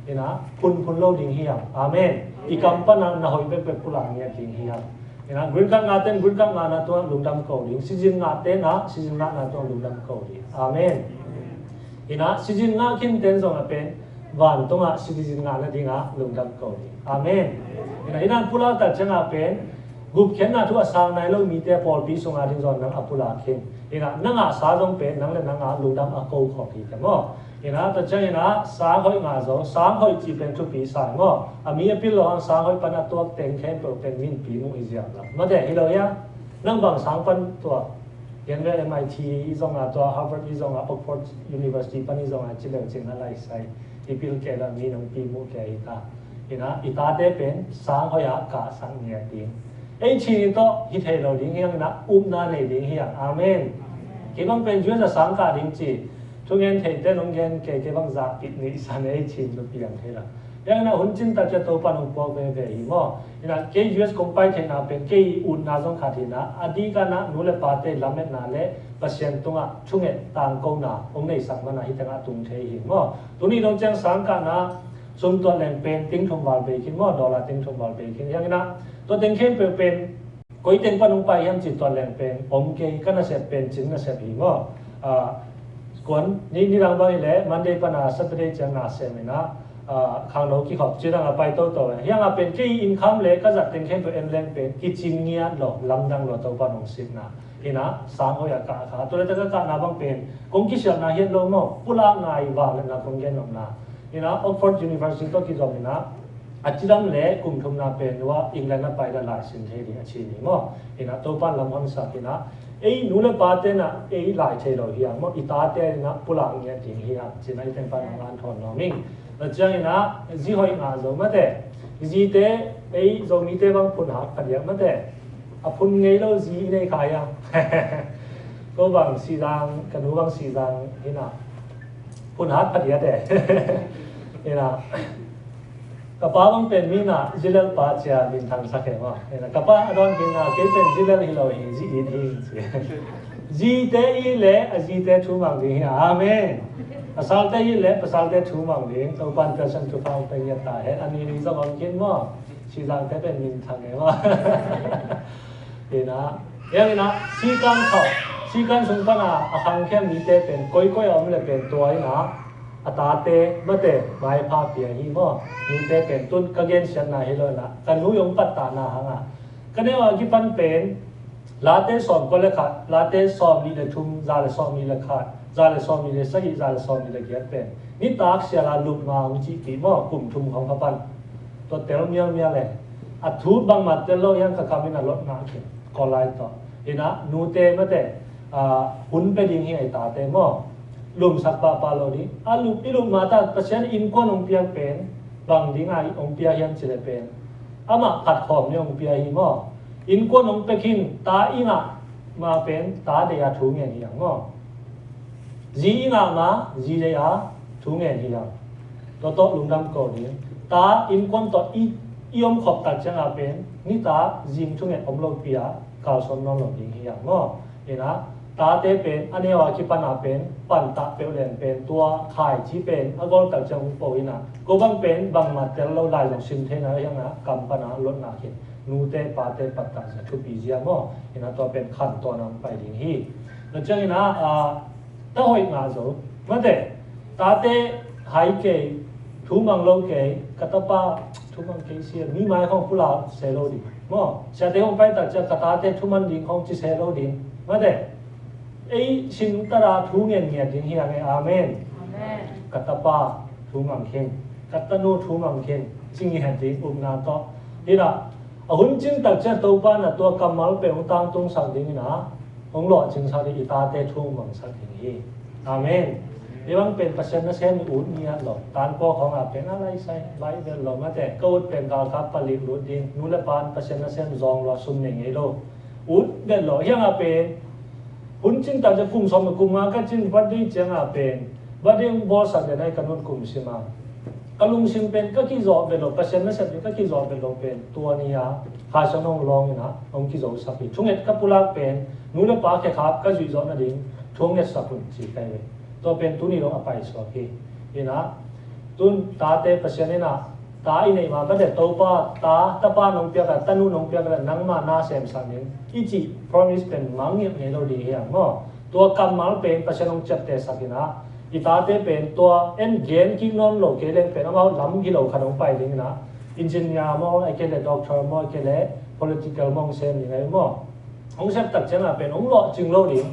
Ina phunphun lo ding hi hang. Amen. I kam pana na hoih bekbek pulak ngiat ding hi hang. Ina green card ngah ten green card ngahna tungah lungdam ko ding. Citizen ngah ten ah citizen ngahna tungah lungdam ko ding. Amen. Ina citizen ngah khin ten zong a pen vantungah citizen ngah nadingah lungdam ko ding. Amen. Ina, ina pulak tak ciangah pen gupkhiatna thu a sang nai lo mite pawlpi sungah ding zong nang a pulak khin. Ina na ngahsa zong pen nang le nangah lungdam a ko khawm hi te maw. Ina tua ciang ina sang hoih ngah zo, sang hoih cih pen thupi sa hi maw. A mi a pil lo hang sang hoih pan a tuak teng khempeuh pen min pi muh hi ziau lo. Mate hi lo hia. Nang bang sang pan tuak. Gen ve M I T i zong a tua Harvard i zong a Oxford University pan i zong a ci leu cin a lai sai. I pil kei la mi nang pi muh kei hi ta. Ina i tate pen sang hoih a kah sak ngiat ding. Ei Chin in tawh hi thei lo ding hi hang ina upna nei ding hi hang. Amen. Kei bang pen U S a sang kah ding ci. Thungen theite nong gen kei kei bang zahpih nih san ei Chin tu piang thei la. Hi hang ina hun cin tak cia Topa nong puak veve hi maw. Ina kei U S kong pai theihna pen kei utna zong khat hi ina. A dik a na nu le pate lametna le Pasian tungah thunget tangkona hong neisak mana hi tengah tung thei hi maw. Tuni dong ciang sang kahna sum tuat leng pen ting thum val bei khin maw, dollar ting thum val bei khin. Hi hang ina tua teng khempeuh pen koi teng pan hong pai hiam cih tuat leng pen om kei, ka nasep pen cin nasep hi maw. Ah, kuan ni, ni dang bang hi le Monday pan a Saturday ciang na sem ina, ah, khangno kikhop ci dang a pai toto. Hi hang a pen kei income le ka zat teng khempeuh en leng pen kicing ngiat lo, lamdang lo Topa nong sitna. Ina sang hoih a kah kha. Tua le taka kahna bang pen kong kisialna hiat lo maw, pulak ngai vang le na kong gen nopna. Ina Oxford University tawh kizom ina a cidam le kum thumna pen ua England a pai la lai sin thei ding a ci ni maw. Ina Topa lam honsak ina ei nu le pate na ei lai thei lo hi hang maw, i tate ina pulak ngiat ding hi hang cina i tenpa nong an thawn nuam ing. Tua ciang ina zi hoih ngah zo mate. Zite ei Zomite bang phun hak ka diak mate. A phun ngei lo zi i nei kha hi hang. Ko bang Sizang, ka nu bang Sizang ina phun hak ka diak te. Ina ka pa bang pen mi na Zilel pa cia min thang sak he maw. Ina ka pa a dawn khin na kei pen Zilel hi lo hi, zi it hi. Zite i le a zite thu mang ding hi. Amen. Pasalte i le pasalte thu mang ding. Topan Pasian thupha hong pia ngiat ta hen. A ni ni zong om khin maw. Sizangte pen min thang e maw. Ina, ina, sikan khau, sikan sung pana a khangkhia mite pen koikoi a om le pen tua ina a tate mate maipha pia hi maw. Nute pen tun ka gensiatna hi lo ina ka nu i hong pattahna hanga ka neu a kipan pen Late sawm kua le khat, Late sawm nih le thum, za le sawm nih le khat, za le sawm nih le sagih, za le sawm nih le giat pen nitak siala lupma hong cihpih maw, kum thum khawng kha pan. Tua tel mialmial e. A thu bangmah tel lo hiang ka kam in a lot ngah khin. Kawlai tawh ina nute mate, ah, hun pe ding hi a i tate maw. Lumsak pahpah lo ding. A lup, i lupma ta Pasian innkuan hong piak pen bang ding a hong pia hiam cih le pen amah phatkhawm ni hong pia hi maw. Innkuan hong pia khin ta i ngah ma pen ta deih a thu ngen hi ang maw. Zi i ngah ma zi deih a Thu ngen hi hang. Tua tawh lungdam ko ding. Ta innkuan tawh i, i om khop tak ciangah pen nitak zing thunget om lopi-a kalsuan nawn lo ding hi hang maw? Inah tate pen a neu a kipan a pen pantah peuh leng pen tua khaici pen a gol tak ciang hong po inah ko bang pen bangmah tel lo lai zong sim thei nai lo hi hang inah kam pan a lotna khin nute pate pattah zia thupi zia maw? Inah tua pen khantawn a hong pai ding hi. Tua ciang inah a, ta hoih ngah zo. Mate, tate hai kei, thu mang lo kei, ka tapa thu mang kei sia, mi mai khong pulak se lo ding maw? Siate hong pai tak ciang ka tate thu man ding khong ci se lo ding. Mate, ei sin tada thu ngen ngiat ding hi hang e. Amen. Amen. Ka tapa thu mang khin, ka tanu thu mang khin, ci ngiat ding upna tawh. Hi dah, a hun cin tak ciang Topa na tua kammal pen hong tangtungsak ding inah hong lawhcingsak ding, i tate thu hong mangsak ding hi. Amen. Hi bang pen Pasian nasem i ut ngiat lo. Tanpaw khawngah pen a laisai, baih vet lo. Mate, ka ut pen galkap palik lut ding. Nu le pa in Pasian nasem zawng lua, sum nei ngei lo. Ut vet lo. Hiangah pen hun cin tak ciang kum sawm le kum nga ka cin birthday ciangah pen birthday hong bawlsak den ai ka nun kum sim a. Ka lungsim pen ka kizawh vet lo, Pasian nasep ding ka kizawh vet lo pen tua ni-a Kha Siangtho hong lawng inah hong kizosak hi. Thunget ka pulak pen nu le pa khekhap ka zuih zawh nading thu hong ngetsak un ci kai ve. Tua pen tuni dong a paisuak hi. Inah tun tate Pasian inah ta i neih ma, mate, Topa ta, tapa nong piak a, tanu nong piak a, nangma na semsak ning i cih promise pen mangngilh ngei lo ding hi hang maw? Tua kammal pen Pasian hong ciaptehsak inah i tate pen tua en gen kik nawn lo kei leng pen amau lam hi lo khat hong pai ding inah engineer maw, ai kei le doctor maw, ai kei le political maw hong sem ding ai maw? Hong sep tak ciangah pen hong lawhcing lo ding.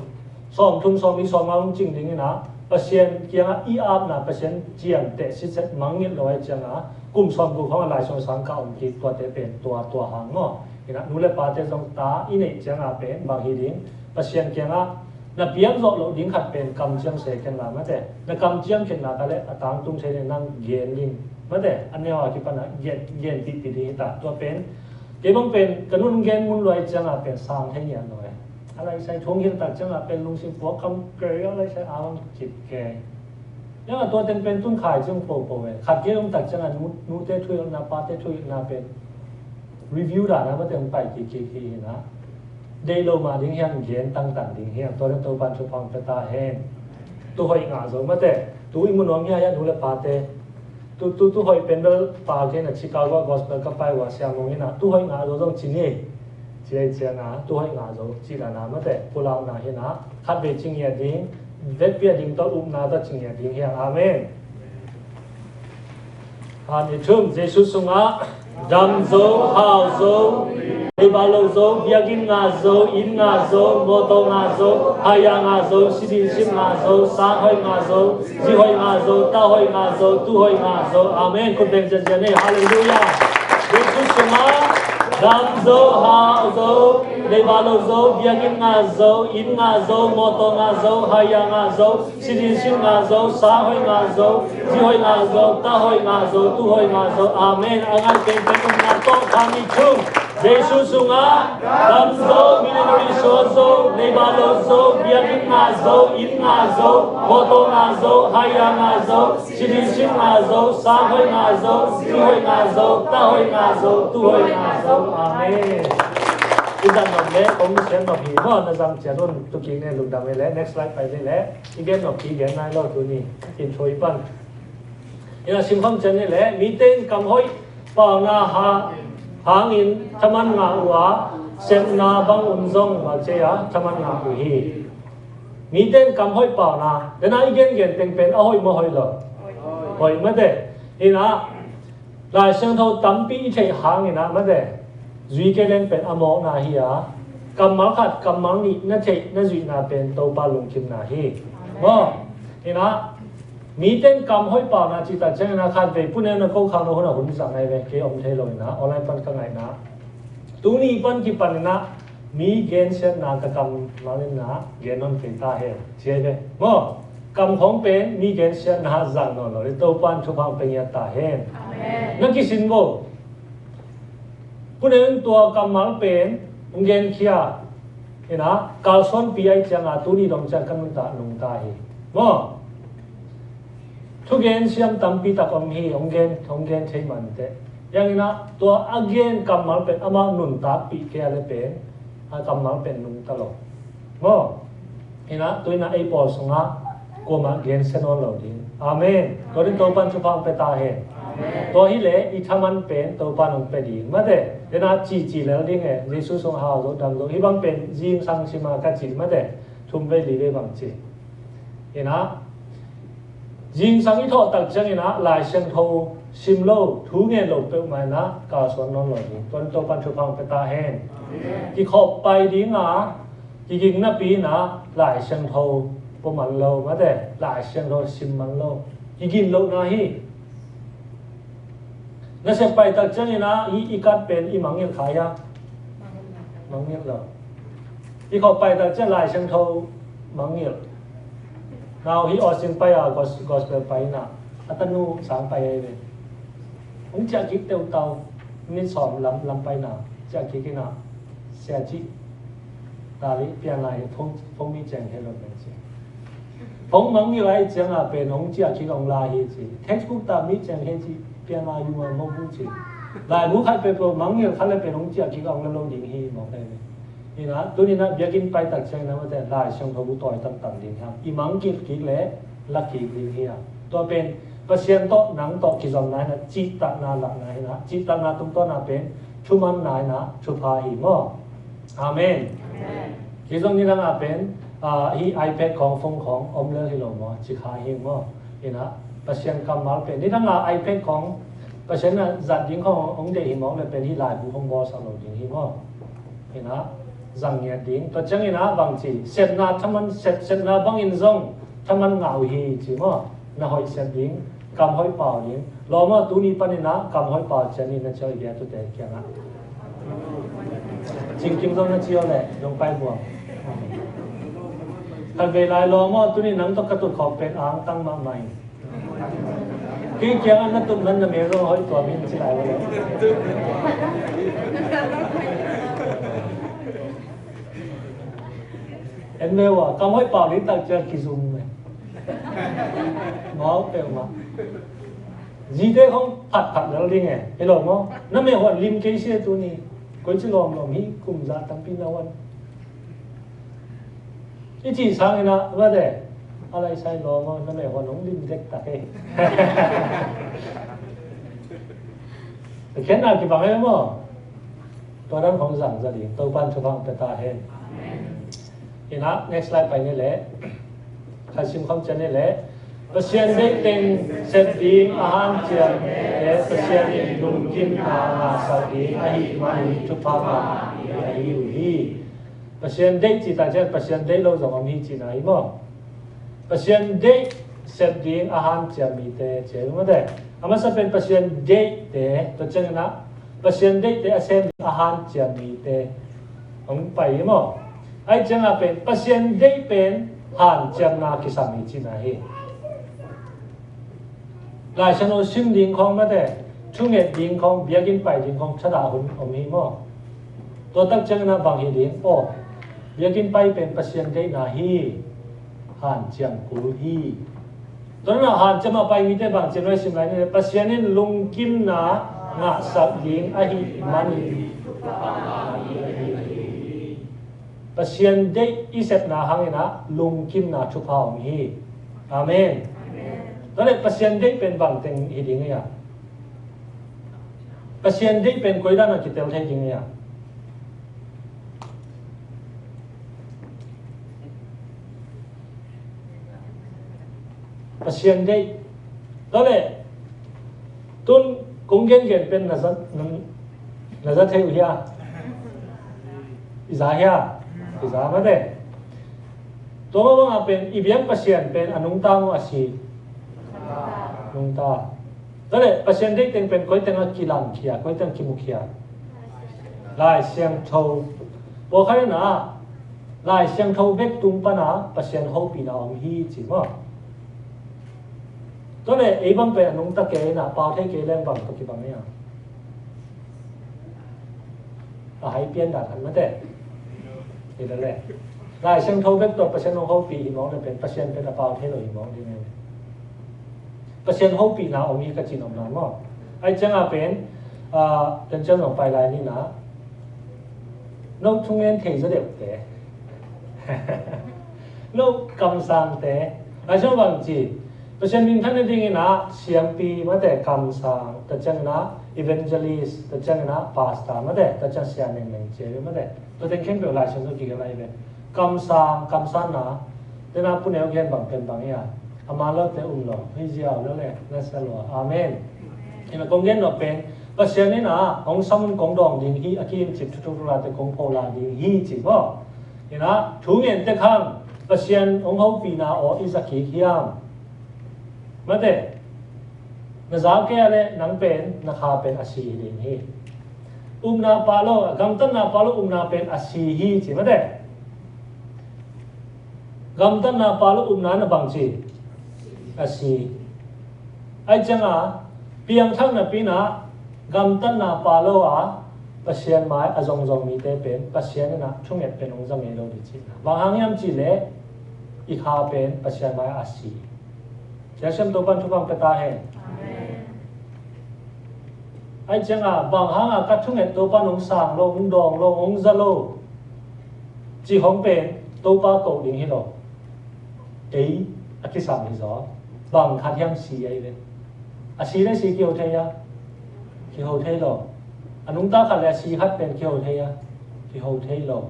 Sawm thum, sawm li, sawm nga hong cing ding inah Pasian kiangah i apna, Pasian ciamteh sitset mangngilh lo ai ciangah kum sawm guk khawngah Lai Siangtho sang ka om kik, tuate pen tua, tua hang maw? Inah nu le pate zong ta i neih ciangah pen bang hi ding? Pasian kiangah na piak zawh loh ding khat pen kamciam se khin la, mate. Na kamciam khin la ka leh a tangtung thei ding, nang gen ding, mate. A neu a kipan a gen, gen pihpih ding hi ta. Tua pen kei bang pen ka nun gen mun luai ciangah pen sang thei ngiat lo e. A laisai thu hong hilh tak ciangah pen lungsim puak kam kei, a laisai a bang cip kei. Ciangah tua teng pen tun khaici hong popo e. Khat kei om tak ciangah nu, nute thuhilhna, pate thuhilhna pen review dan a mate hong pai kik kik hi inah deih lo mah ding hi hang, gen tangtang ding hi hang. Tua le Topan thupha hong pia ta hen. Tu hoih ngah zo, mate. Tu i mu nuam hi a, nu le pate. Tu, tu, tu hoih pen bel pa gen a, Chicago gospel ka pai uh a, Sia Mung inah tu hoih ngah zo zong ci ni. Ci ai ciangah tu hoih ngah zo cih dan a, mate, pulakna hi inah khatvei ci ngiat ding, vekpi a ding tawh upna tawh ci ngiat ding hi hang. Amen. Khat, nih, thum. Jesu sungah dam zo, hau zo, leiba lo zo, biakinn ngah zo, inn ngah zo, mawtaw ngah zo, haia ngah zo, citizenship ngah zo, sang hoih ngah zo, zi hoih ngah zo, ta hoih ngah zo, tu hoih ngah zo. Amen. Khut beng zianzian ei. Halleluiah. Jesu sungah dam zo, hau zo, leiba lo zo, biakinn ngah zo, inn ngah zo, mawtaw ngah zo, haia ngah zo, citizenship ngah zo, sang hoih ngah zo, zi hoih ngah zo, ta hoih ngah zo, tu hoih ngah zo. Amen. A ngai pengpeng umna tawh, khat, nih, thum. Jesu sungah dam zo, military suak zo, leiba lo zo, biakinn ngah zo, inn ngah zo, mawtaw ngah zo, haia ngah zo, citizenship ngah zo, sang hoih ngah zo, zi hoih ngah zo, ta hoih ngah zo, tu hoih ngah zo. Amen. I zang nop le kong sian nop hi maw, na zang ciat un. Tu kik ne, lungdam hi le. Next slide pai ni le. I gen nop kik gen nai lo tuni. Intro i pan. Ina sim kham cian ni le. Mite in kam hoih pauna ha, hangin thaman ngah uh a, sepna bang un zong val cia thaman ngah uh hi. Mite in kam hoih pauna, dena i gen gen teng pen a hoih maw hoih lo? Hoih mate. Ina Lai Siangtho tampi i theih hangin ah mate, zui kei leng pen a mawkna hi a, kammal khat kammal nih na theih na zuihna pen Topa lungkimna hi. Maw? Ina mite in kam hoih pauna cih tak ciangin ah khat vei pune na ko khang lo hun a hun zang nai ve, kei om thei lo ina online pan ka ngaihna. Tuni pan kipan ina mi gensiatna ka kammal in ah gen nawn kei ta hen ci ai ve. Maw? Kam khawng pen mi gensiatna zang nawn lo, Topa in thupha pia ngiat ta hen. Amen. Na kisin vo. Pune in tua kammal pen hong genkhia ina kalsuanpi ai cianga tuni dong ciang ka nuntak nungta hi. Maw? Thugen siam tampi tak om hi, hong gen, hong gen thei mante. Yang inah tua a gen kammal pen amah nuntakpih kei a le pen a kammal pen nungta lo. Maw? Inah tu inah ei pawl sungah kuamah gensia nawn lo ding. Amen. Tua din Topan thupha hong pia ta hen. Tua hileh i thaman pen Topan hong pia ding. Mate, denah cici lel ding e, Jesu sung hau zo dam zo. Hih bang pen zingsang sima ka ci mate. Thum vei li vei bang ci. Inah zingsang i thawh tak ciang inah Lai Siangtho sim lo, thu ngen lo peuhmah inah kalsuan nawn lo ding. Tuan Topan thupha hong pia ta hen. Kikhop pai dinga kiging napi inah Lai Siangtho pua man lo, mate, Lai Siangtho sim man lo. Kigin lohna hi. Na sep pai tak ciang inah hih i kat pen i mangngilh kha hia? Mangngilh lo. I khop pai tak ciang Lai Siangtho mangngilh. Nau hih Austin pai a gos-, gospel pai inah a tanu sang pai ei ve. Hong ciah kik teutau, minit sawm lam, lam pai na ciah kik inah, sia cih. Tali pian lai phone, phone mi ciang he lo pen ci. Phone mangngilh lai ciang a pen hong ciah kik hong lai hi ci. Textbook ta mi ciang he ci, pian lai yu a mawk bu ci. Lai bu khat pe pe mangngilh khat le pen hong ciah kik hong la lo ding hi mawk le. Inah, tuni inah biakinn pai tak ciang inah mate Lai Siangtho bu tawi tamtam ding hiam? I mangngilh kik le la kik ding hi a. Tua pen Pasian tawh nang tawh kizomna inah cihtakna lakna inah, cihtakna tungtawna pen thumanna inah thupha hi maw? Amen. Kei zong nidang a pen, ah, hih iPad khawng, phone khawng om lel hi lo maw? Ci kha hi maw? Inah Pasian kammal pen nidang a iPad khawng Pasian a zat ding khawng hong deih hi mawk le pen hih laibu hong bawlsak lo ding hi maw? Inah zang ngiat ding. Tua ciang inah bang ci, sepna thaman, sep, sepna bangin zong thaman ngah uh hi ci maw? Na hoih sep ding, kam hoih pau ding. Lawm aw, tuni pan inah kam hoih pau cian in na ciau i bia tute kiangah. Cingkim zong na ciau le dong pai buang. Khat vei lai lawm aw, tuni nang tawh ka tut khawk pen ang tang mahmah in. Kei kiangah na tut man na mel zong hoih tuam in ci lai uh le. En ve ua, kam hoih pau ding tak ciang kizum ve. Ngau peuhmah. Zite khong phatphat lel ding e. Hi lo maw? Na meh huan lim kei sia tuni. Koi ci lawmlawm hi kum za tampi na huan. I cih sang inah, mate, a lai sai lawm aw, na meh huan hong lim dektak e. Khen a kibang e maw? Tua dan khong zang za ding, Topan thupha hong pia ta hen. Inah, next slide pai ni leh. Khat sim khawm cian ni leh. Pasian deih teng sep ding a hanciam te Pasian in lungkimna ngahsak ding ahih manin thupha ngah ding ahi uh hi. Pasian deih cih tak ciang Pasian deih lo zong om hi cihna hi maw? Pasian deih sep ding a hanciam mite ci a hi mawte. A masa pen Pasian deihte, tua ciangin ah Pasian deihte a sem ding a hanciam mite hong pai hi maw? Ahih ciangin ah pen Pasian deih pen hanciamna kisam hi cihna hi. Lai Siangtho sim ding khawng mate, thunget ding khawng, biakinn pai ding khawng thadah hun om hi maw? Tua tak ciangin ah bang hi ding? Aw, biakinn pai pen Pasian deihna hi, hanciam kul hi. Tua na hanciam a pai mite bang ci a, nuai sim lai ni, Pasian in lungkimna ngahsak ding ahih manin Pasian deih i sepna hangin ah lungkimna thupha om hi. Amen. Tua leh Pasian deih pen bang teng hi ding ei a? Pasian deih pen koi dan a kitel thei ding ei a? Pasian deih. Tua leh tun kong gengen pen na za, na, na za thei uh hia? I za hia? I za mate. Tua mah bangah pen i biak Pasian pen a nungta maw a si? Nungta. Tua leh Pasian deih teng pen koi teng a kilangkhia, koi teng kimukhia? Lai Siangtho. Pawlkhat in ah Lai Siangtho bek tung pana Pasian hopihna om hi ci maw? Tua leh ei bang pen a nungta kei in ah pau thei kei leng bang tawh kibang ei a? A hai pian dan khat mate. Hi leh leh Lai Siangtho bek tawh Pasian hong hopih hi mawk leh pen Pasian pen a pau thei lo hi mawk ding ei. Pasian hopihna om hi ka cih nopna maw? Ahi ciangah pen, ah, ken ciang zong pai lai ni na. No thungen thei zaw deuhte. No kamsangte. Ahi ciang bang ci. Pasian minthan nadingin ah siampi mate kamsang. Tua ciangin ah evangelist. Tua ciangin ah pastor mate. Tua ciang sia neng neng cia mate. Tua teng khempeuh Lai Siangtho kigen lai ve. Kamsang, kamsanna. Tena puneu gen bang pen bang hi a. A man lote um lo. Hei ziau lo le. Na sia lo. Amen. Ina kong gen lo pen. Pasian ina hong samun kong dawng ding hi a kim cip thuthuk late kong pho la ding hi ci maw. Ina thu ngen tek hang. Pasian hong hopihna aw i za kik hiam. Mate. Na za kei a le nang pen na kha pen a si hi ding hi. Upna pa lo, gamtatna pa lo upna pen a si hi ci mate. Gamtatna pa lo upna na bang ci a si. Ahi cianga piangthakna pina gamtatna pa lo a Pasian mai a zongzong mite pen Pasian ina thunget pen hong za ngei lo di cihna. Bang hang hiam cih leh i kha pen Pasian mai a si. Siasim Topan thupang peta hen. Amen. Ahi cianga bang hanga ka thunget Topan hong sang lo, hong dawng lo, hong za lo. Ci hong pen Topa ko ding hi lo. Ei a kisam hi zaw. Bang khat hiam si ahi ve. A si le si kiho thei a. Kiho thei lo. A nungta khat le a si khat pen kiho thei a. Kiho thei lo.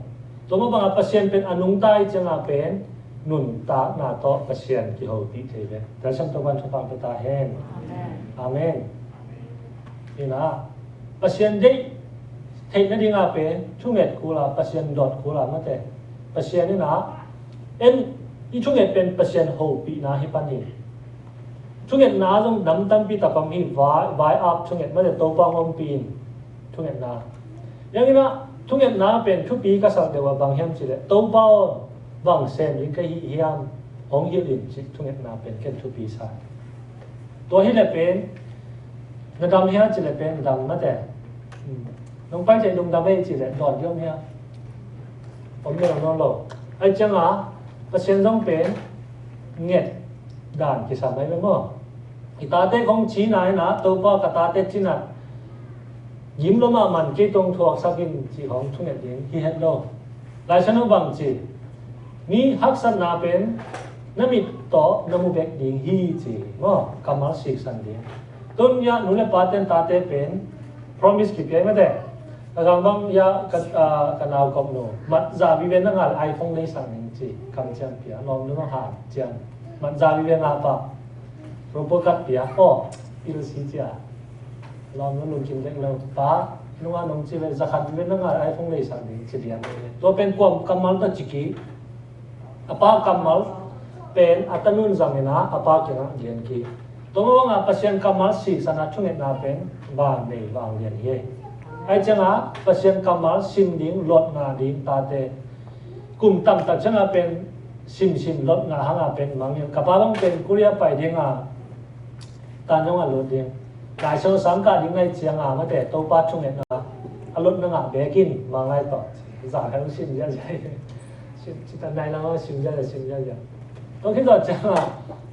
Tua mah banga Pasian pen a nungta ahi cianga pen nuntakna tawh Pasian kiho tih thei ve. Tua siam Topan thupang peta hen. Amen. Amen. Ina Pasian deih theih nadinga pen thunget kula, Pasian dot kula mate. Pasian ina en i thunget pen Pasian hopihna hi pan hi. Thungetna zong nam tampi tak om hi. Vai, vai ap thunget mate Topa hong ompih in thungetna. Yang ina thungetna pen thupi ka sak deuh a bang hiam cih leh Topa aw bang sem ding ka hi hiam hong hilh in cih thungetna pen ken thupi sa. Tua hi le pen na dam hia cih le pen dam mate. Nong pai cih lungdam ei cih le dawn diom hia. Om le nawn lo. Ahi cianga Pasian zong pen nget dan kisam ai ve maw? I tate khong cina ina Topa ka tate cinat gim lo mahman kei tong thuaksak in cih khong thunget ding hi het lo. Lai Siangtho bang ci mi haksatna pen na mit tawh na mu bek ding hi ci maw? Kammal siksan ding. Tun ya nu le pa ten tate pen promise kipia mate. Ka gang bang ya ka, ah, ka nau kop nu mat za vive na ngal iPhone nei sang ning ci kam ciam pia lawm nu ma ha ciam mat za vive nga pa ropo kat pia aw pil si cia lawm nu lungkim dek lo pa nunga nong ci ve za khat vive na ngal iPhone nei sang ning ci lian. Tua pen kuam kammal ta ciki a pa kammal pen a tanun zangina a pa kiangah lian ki. Tua mah banga Pasian kammal siksan a thungetna pen vang nei vang lian hi. Ahi cianga Pasian kammal sim ding lot ngah ding tate kum tamtak cianga pen simsim lot ngah hanga pen mangin ka pa bang pen Korea pai dinga tan zong a lot ding. Lai Siangtho sang kah ding nai cianga mate Topa thungetna a lot na ngah bekin mangai tawh. Za hel sim ziazia. Sim, sim tan nai lam sim ziazia, sim ziazia. Tua khit zawh cianga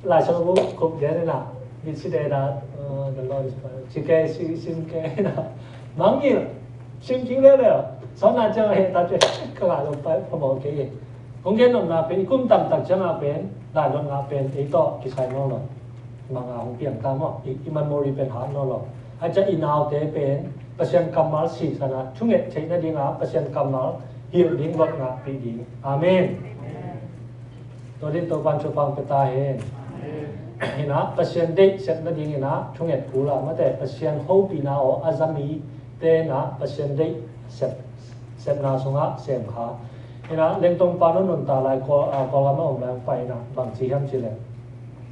Lai Siangtho kup dia nina. Mit si dena, uh, the Lord is my, si ke, si, sim ke na. Mangil, sim king le le. Sauna cianga he ta te, ka ngah lo pa, pa mawh ke. Kong gen nopna pen, i kum tamtak cianga pen, daidot ngah pen, ei tawh kisai nawn lo. Manga hong piang ta maw, i, i memory pen hat nawn lo. Ahi ciang i naute pen, Pasian kammal siksan a, thunget theih nadinga, Pasian kammal hilh ding lot ngahpih ding. Amen. Tua din Topan thupha pia ta hen. Ina, Pasian deih sep nadingina, thunget kula, mate, Pasian hopihna aw a za mite na, Pasian deih sep sepna sungah sem kha. Ina, lengtong pa nunta lai Kawl, ah, Kawlgam a om lai pai ina, bang ci hiam ci le.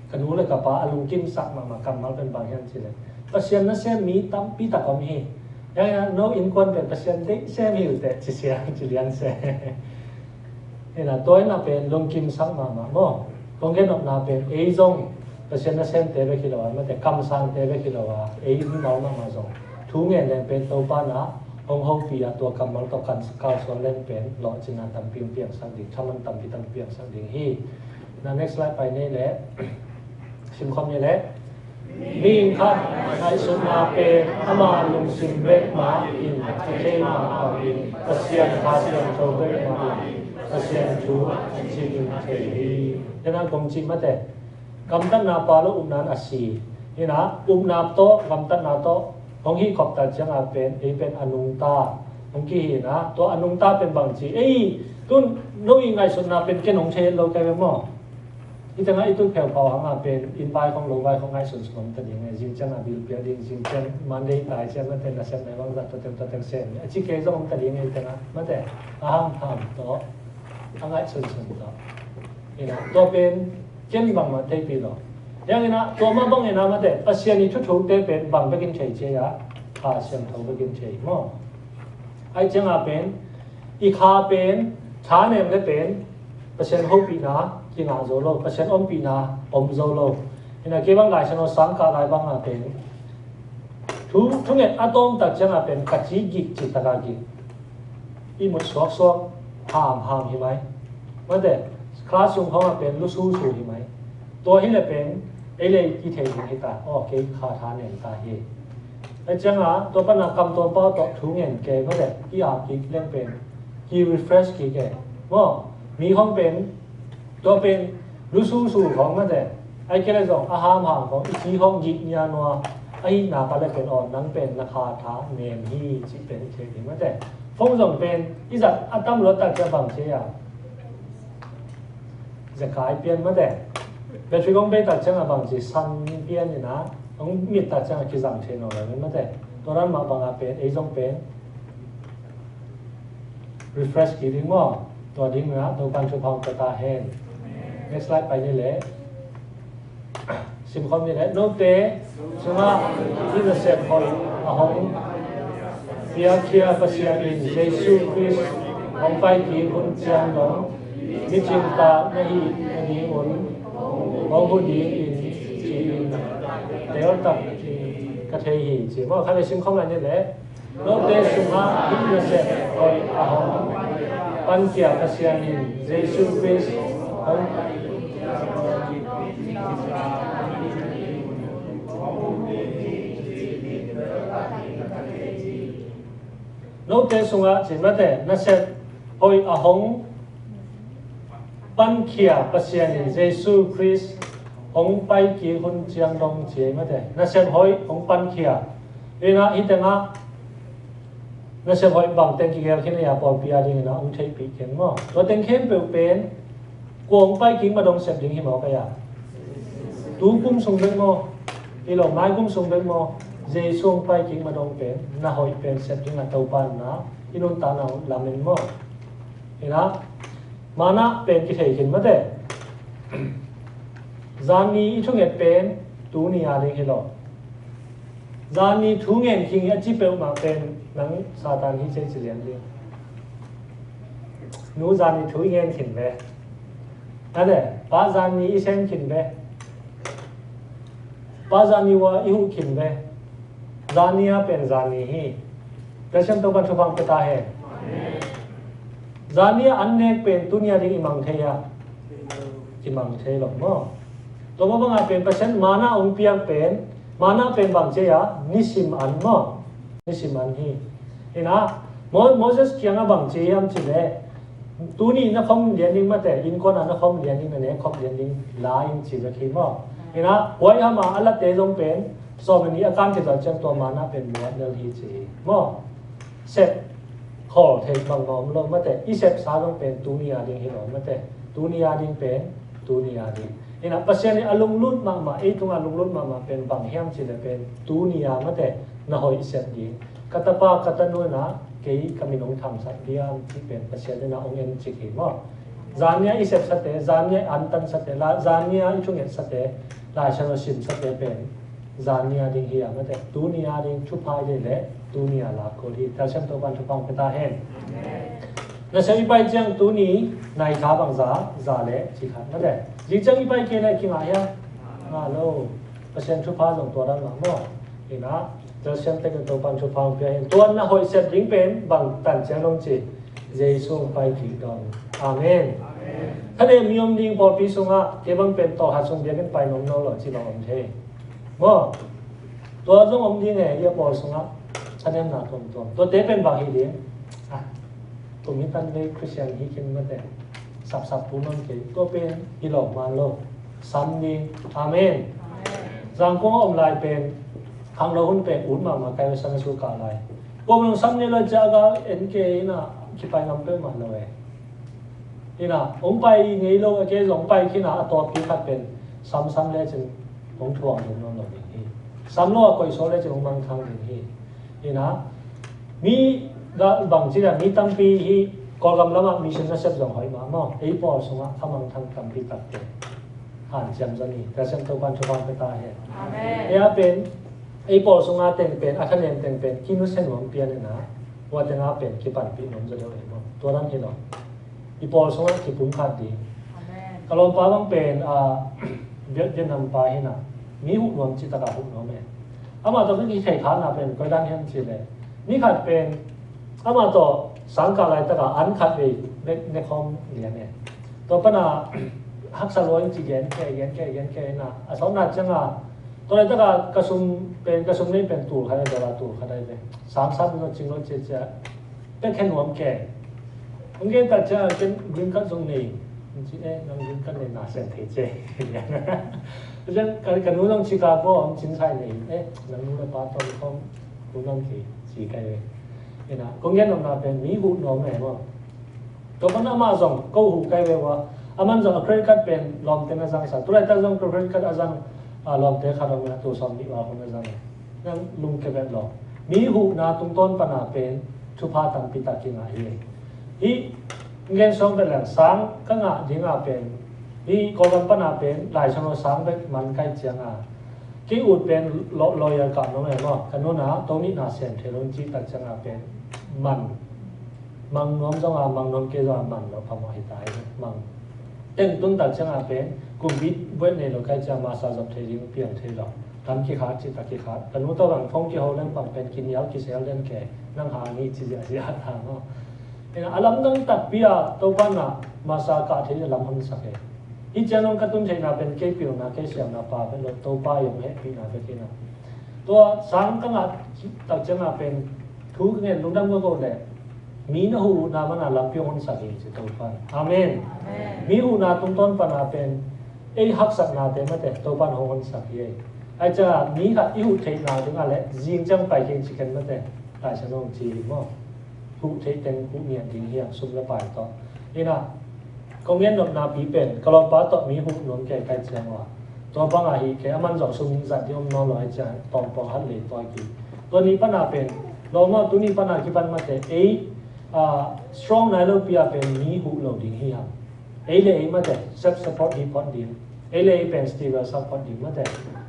Ka nu le ka pa a lungkim sak mahmah kammal pen bang hiam ci le. Pasian na sem mi tampi tak om hi. Yang ina, no innkuan pen Pasian deih sem hi uh teh, ci sia, ci lian se. Ina, tua ina pen lungkim sak mahmah maw. Kong gen nopna pen, ei zong, Pasian na semte bek hi lo a, mate kamsangte bek hi lo a, ei mimal mahmah zong. Thu ngen leng pen Topa na, hong hopih a tua kammal tawh kan kalsuan leng pen, lawhcinna tampi hong piangsak ding, thaman tampi tampi piangsak ding hi. Na next slide pai nei le, simkhawm nei le. Mi khat ngaihsutna pen ama lungsim bek mah in a thei mah bangin Pasian Kha Siangtho bek mah in Pasian thu a cing thei hi. Tena kong cih mate, gamtatna pha lo upna in a si. Hina upna tawh gamtatna tawh hong hih khop ta ciangah pen ei pen a nungta hong kihina, tua a nungta pen bang ci ei tun no i ngaihsutna pen ken hong thei lo kai ve maw? Hi tengah i tut pheuphau hangah pen inn vai khong lo vai khong ngaihsunsun om ta ding e. Zing ciangah bil piak ding, zing ciang Monday tai ciang mate nasep nai bangzah tua teng tua teng sem a ci kei zong om ta ding e. Hi tengah mate a hamham tawh a ngaihsunsun tawh. Ina tua pen ken bangmah theipi lo. Hiang ina tua mah bang ina mate Pasian i thuthukte pen bang bekin thei cia a, Kha Siangtho bekin thei maw? Ai ciangah pen i kha pen tha nem le pen Pasian hopihna kingah zo lo, Pasian ompihna om zo lo. Ina kei bang Lai Siangtho no sangkah lai bangah pen thu thunget a tawmtak ciangah pen ka ci gik cih takah gik. I mut suaksuak hamham hi mai. Mate classroom khawngah pen lususu hi mai. Tua hi le pen ei le i kithei ding hi ta. Aw kei kha tha nem ta hi. A ciangah tua pana kam tuam pau tawh thu ngen kei mate i ap kik leng pen ki refresh kik e. Maw mi khong pen tua pen lususu khong mate ai kei le zong a hamham khong i ci khong gik nia nua a hihna ka le pen aw nang pen na kha tha nem hi cih pen i thei ding mate. Phone zong pen i zat a tam luat tak cia bang cia zekai pian mate. Battery kong bei tak ciangah bang ci san pian ina hong mit tak ciangah kizang thei nawn lo mate. Tua ran mah bangah pen ei zong pen refresh ki ding maw? Tua ding na Topan thupha hong pia ta hen. Next slide pai ni le. Simkhawm ni le note sungah hih nasep hoih a hong piakkhia Pasian in Jesu Khrist hong pai kik hun ciang dong micingtak na hih nadingun hong hu ding in ci-in teltak ka thei hi ci maw? Khat le simkhawm lai ni le. Note sungah hih nasep hoih a hong pankhia Pasian in Jesu Khrist hong note sungah ci mate nasep hoih a hong pankhia Pasian in Jesu Khrist hong pai kik hun ciang dong ci mate nasep hoih hong pankhia. Ina hi tengah nasep hoih bang teng kigel khin a pawlpi a dingin a hong theihpih khin maw? Tua teng khempeuh pen kua hong pai kik ma dong sep ding hi maw kei a? Tu kum sung bek maw? Hi lo mai kum sung bek maw? Jesu hong pai kik ma dong pen na hoih pen sep ding a Topan na i nuntakna lamin maw? Ina mana pen kithei khin mate. Zanni i thunget pen tuni a ding hi lo. Zanni thu ngen khin a ci peuhmah pen nang Satan hi cei ci lian ding. Nu zanni thu i ngen khin ve. Ane pa zanni i sem khin ve. Pa zanni ua i huh khin ve. Zanni a pen zanni hi. Pasian Topan thupha hong pia ta hen. Zanni a an nek pen tuni a ding i mang thei a? Kimang thei lo maw? Tua maw bangah pen Pasian mana hong piak pen mana pen bang cia nisim an maw? Nisim an hi. Ina Mo- Moses kiangah bang ci hiam ci le tuni na khom lian ding mate innkuan ah na khom lian ding na nek khom lian ding la in ci bek hi maw? Ina huai hama a late zong pen sawmani a kan kizal ciang tua mana pen muat lel hi ci maw? Sep khawl thei bang om lo mate i sepsa zong pen tuni a ding hi lo mate. Tuni a ding pen tuni a ding. Ina Pasian in a lunglut mahmah ei tungah lunglut mahmah pen bang hiam ci le pen tuni a mate na hoih sep ding. Ka tapa ka tanu ina kei ka min hong thamsak diam cih pen Pasian ina hong en cik hi maw? Zanni a i sepsate, zanni a i antansate, zanni a i thungetsate, Lai Siangtho simsate pen zanni a ding hi a mate tuni a ding thupha i deih le tuni a lak kul hi. Telsiam Topan thupha hong pia ta hen. Nasep i pai ciang tuni nai kha bangza za le ci khat mate. Zing ciang i pai kei le kingah hiam? Ngah lo. Pasian thupha zong tua dan mah maw? Ina telsiam tekin Topan thupha hong pia hen. Tuan na hoih sep ding pen bang tan ciang dong ci. Jesu hong pai kik dong. Amen. Thadem mi om ding pawlpi sungah kei bang pen tawlkhat sung biakinn pai nuam nawn lo ci bang om thei. Maw, tua zong om ding e, i a pawl sungah thanemna tuamtuam. Tuate pen bang hi ding? Ah, kum hi tan vei Christian hi khin mate. Sapsap pu man kei. Tua pen hi lo man lo. Sam ding. Amen. Zangkong a om lai pen khangno hun pen ut mahmah kai lo, Sunday school kah lai. Kum nung sam ni lo cia ga en ke ina kipai ngam peuhmah lo e. Ina, hong pai ngei lo, a ke zong pai khin a, a tawppi khat pen samsam lecin hong thuang ding nawn lo ding hi. Sam lo a koih sawl lecin hong mangthang ding hi. Ina, mi ga bang ci dan, mi tampi hi Kawlgam lamah mission nasep zong hoih mahmah. Ei pawl sungah a mangthang tampi takte hanciam zani. Ka siam Topan thupha pia ta hen. Amen. Ei a pen, ei pawl sunga teng pen, a thanem teng pen, kinusia nuam pian ina, tua tenga pen kipanpih nuam zaw deuh ei maw. Tua dan hi lo. I pawl sungah kipumkhat ding. Amen. Ka lawmpa bang pen, ah, Viet-, Vietnam pa hi na, mi huh nuam cih takah huh nuam e. Amah tawh ka kithei khatna pen koi dan hiam cih leh, ni khat pen amah tawh sangkah laitaka an khat vei nek, nek khawm lian e. Tua pana haksa lua in ci gen ke, gen ke, gen ke ina, a sawtna cianga, tua laitaka ka sum pen, ka sum nei pen tul khat ai, dollar tul khat ai ve. Sang sat lo, cing lo cia cia. Pek khen nuam ke. Hong gen tak cia, ken green card zong nei. Hong ci, eh, nang green card nei na sian thei ce. Ka, ka nu zong Chicago hong cin sai nei. Eh, nang nu le pa tawh kong hun nuam kei, ci kai ve. Ina, kong gen nuamna pen mi huh nuam e maw. Tua pan amah zong ko huh kai ve ua. Aman zong a credit card pen lawmte na zang sa. Tulaitak zong credit card a zang, a, lawmte khat om ina, tul sawm nih val hun na zang e. Nang lungkia vet lo. Mi huhna tungtawn pana pen thupha tampi tak kingah hi. Hih ngen sawm vet leng sang ka ngah dinga pen, hih Kawlgam pana pen Lai Siangtho sang bek man kai cianga, kei ut pen lo-, lawyer kah nuam e maw. Ka nuna to nihna sem thei lo in cih tak cianga pen man, mang nuam zonga, mang nuam kei zonga man lo phamawh hi ta hi. Mang teng tun tak cianga pen kumpi buaih nei lo kai ciang masa zop thei ding piang thei lo. Tam kikhat, cih tak kikhat. Ka nu tawh bang phone kiho leng bang pen kinial kisel den ke, nang hang hi ci ziahziah ta maw. Ina, a lamdang takpi a Topa na masa kah thei a lam hon sak e. Hih ciang nong ka tun theihna pen kei pilna, kei siamna pa pen lo, Topa i hong hehpihna pen kei na. Tua sang ka ngah tak cianga pen thu ka ngen lungdam ka ko le, mi na huhna mana lampi hong honsak hi ci Topa. Amen. Amen. Mi huhna tungtawn pana pen ei haksatnate mate Topa hong honsak hi. Ai cia mi khat i huh theihna dinga le zing ciang pai kei ci ken mate. Laisiangtho ci hi maw. Huh theih teng huh ngiat ding hi a, sum le pai tawh. Ina, kong gen nopna pi pen ka lawmpa tawh mi huh nuam kei kai ciang ua. Tua banga hi kei, aman zong sum zat ding om nawn lo ai ciang tawmpawng hat lei tawi ki. Tua ni pana pen lawm aw, tuni pana kipan mate ei, ah, strong nai lo pi a pen mi huh lo ding hi a. Ei le ei mate self support hi phot ding. Ei le ei pen stable sak phot ding mate.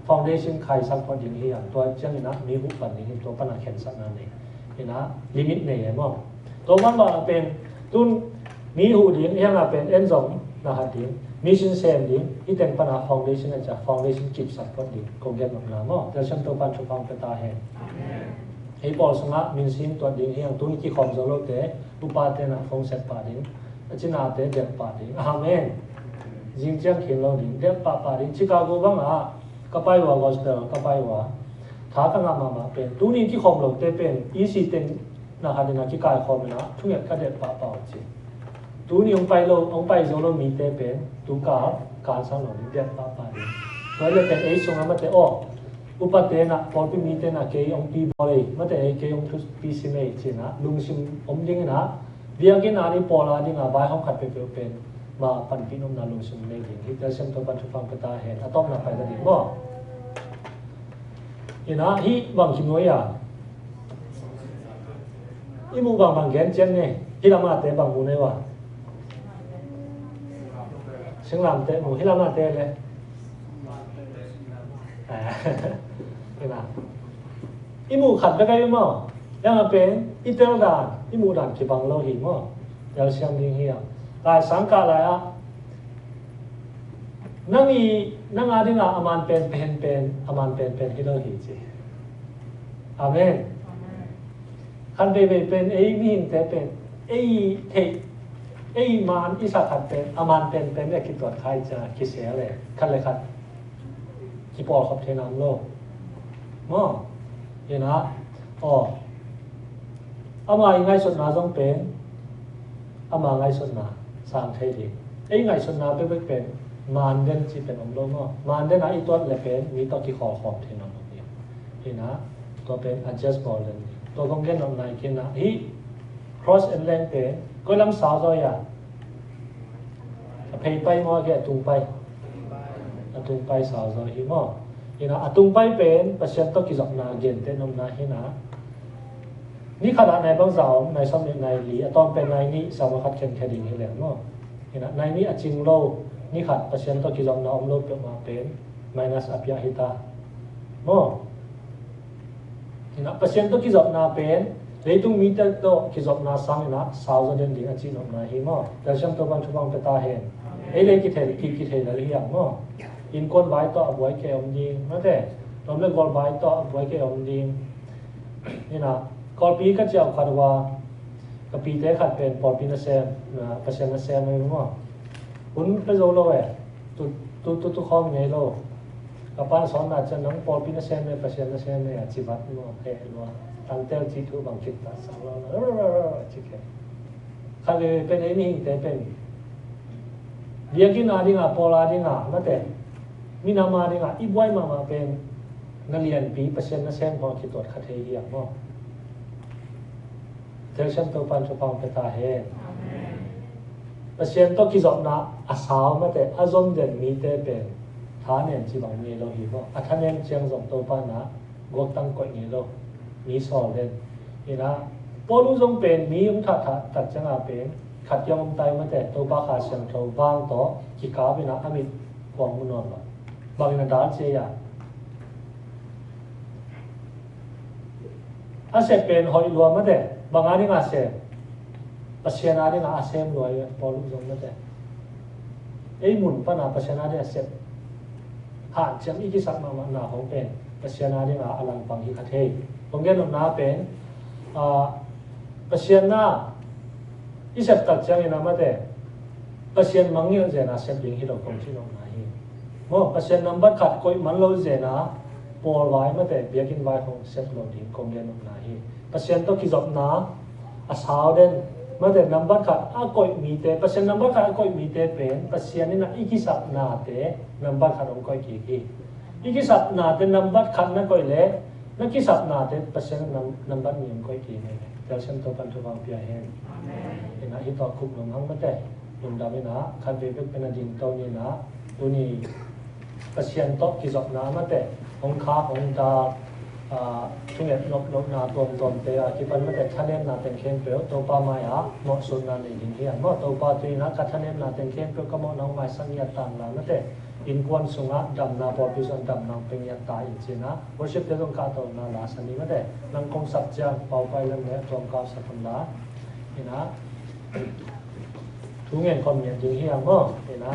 Foundation khai sak phot ding hi a. Tua ciangin ah mi huh pan ding hi, tua pana khensatna nei. Ina, limit nei e maw. Tua man bang a pen tun mi huh ding, hiang a pen en zong na hat ding, mission sem ding, i teng pana foundation a cia, foundation kipsak phot ding, kong gen nopna maw. Tel siam Topan thupha pia ta hen. Amen. Ei pawl sungah min sim tuat ding hiang, tun kikhawm zo lote, upate na phone set pah ding, a cinate delh pah ding. Amen. Zing ciang khin lo ding, delh pah pah ding. Chicago bangah ka pai ua, gospel ka pai ua, tha ka ngah mahmah pen, tuni kikhawm lote pen, E C teng na khat ina kikaikhawm ina, thunget ka delh pahpah uh ci. Tuni hong pai lo, hong pai zo lo mite pen, tu kal, kal sang lo ding, delh pahpah ding. Tua le pen ei sungah mate aw, upate na, pawlpi mite na kei hong pi bawl ei, mate ei kei hong thupi sim ei ci ina, lungsim om ding ina, biakinn a ni pawl a dinga vaihawm khat peuhpeuh pen ma panpih nopna lungsim nei ding hi. Tel siam Topan thupha pia ta hen. A tawpna pai ta ding maw. Ina, hih bang kinuai a, i muh bang bang gen cian ne. Hih lamate bang mu nei ua. Singlamte mu, hih lamate le. Ina, i muh khat bek a hi maw. Hiang a pen i tel dan, i muh dan kibang lo hi maw. Tel siam ding hi a. Lai sang kah lai ah, nang i, nang a dinga a man penpen pen, a man penpen hi lo hi ci. Amen. Khat veivei pen ei mihingte pen ei theih, ei man i sa khat pen a man penpen le kituat khai cia kisel le, khat le khat kipawlkhop thei nam lo. Maw? Hi na, aw, ama i ngaihsutna zong pen ama ngaihsutna sang thei ding. Ei ngaihsutna bekbek pen maan den ci pen om lo maw? Maan den a i tuat le pen mi tawh kikhawlkhawm thei nawn lo ding. Hi na, tua pen adjust bawl den ding. Tua kong gen nop nai khin na hi. Cross and length pen koi lam sau zaw ia? A phei pai maw, a tung pai? A tung pai sau zaw hi maw? Hi na, a tung pai pen Pasian tawh kizopna gente nopna hi na. Ni khat ah nai bangza om? Nai sawm nih, nai li, a tawm pen nai nih, sau khat khen khe ding hi leng maw? Hi na, nai nih a cing lo ni khat Pasian tawh kizopna om lo peuhmah pen minus a piah hi ta maw? Hi na, Pasian tawh kizopna pen leitung mite tawh kizopna sang hi na, sau zaw den ding a ci nopna hi maw? Telsiam Topan thupha pia ta hen. Ei le kithei, ki, kithei lel hi ang maw? Innkuan vai tawh a buai kei om ding mate. Lawm le gual vai tawh a buai kei om ding. Hi na, Kawlpi ka ciah khat uh a, ka pite khat pen pawlpi nasem, na, Pasian nasem hi maw? Hun pia zo lo e. Tu, tu, tu, tu khawm ngei lo. Ka pan sawnna ciang nang pawlpi nasem e, Pasian nasem e, a ci vat maw, he lua. Tangtel ci thu bang kit ta sang lo, a ci khe. Khat veve pen ei mihingte pen biakinn a ding a, pawl a ding a mate, minam a ding a i buai mahmah pen na lianpi Pasian nasem khawng a kituat kha thei hi ang maw? Telsiam Topan thupha pia ta hen. Pasian tawh kizopna a sau mate, a zom den mite pen thanem ci bang ngei lo hi maw? A thanem ciang zong Topa na guaktang koih ngei lo. Mi sawl den. Hi na, Paul uh zong pen mi hong thah, thah tak ciang a pen khat kiang om tai mate, Topa Kha Siangtho vang tawh kikap hi na, a mit kuang mu nawn lo. Bang hi na, dal cia ia? A sep pen hoih lua mate, bang a ding a sem? Pasian a ding a sem lua hi, Paul uh zong mate. Ei mun pan a Pasian a ding a sep hanciam i kisak mahmah na hong pen Pasian a ding a a langpang hi kha thei. Kong gen nopna pen, a, Pasian na i sep tak ciangin a mate, Pasian mangngilh zen a sep ding hi lo kong ci nopna hi. Maw, Pasian nambat khat koih man lo zen a, pawl vai mate, biakinn vai hong sep lo ding kong gen nopna hi. Pasian tawh kizopna a sau den mate, nambat khat a koih mite, Pasian nambat khat a koih mite pen Pasian in a i kisapnate nambat khat hong koih kik hi. I kisapnate nambat khat na koih le na kisapnate Pasian nam, nambat nih hong koih kik hi. Telsiam Topan thupha pia hen. Hi na, hi tawh khup nung hang mate. Lungdam hi na, khat veve pen a ding to ni na, tuni Pasian tawh kizopna mate, hong khak hong dak, a, thunget nop lohna tuamtuamte a kipan mate, thanemna teng khempeuh Topa mai-ah mawhsutna nei ding hi a maw? Topa, tu-in ah ka thanemna teng khempeuh ka mawhna hong maisak ngiat ta in la mate, innkuan sungah damna, pawlpi sungah damna hong pia ngiat ta in, ci-in ah worship-te zong kahtona la sa ni mate. Nang kong sap ciang Pau Pai Lam le tuam kau sak un la. Hi na, thu ngen khawm ngiat ding hi hang maw? Hi na,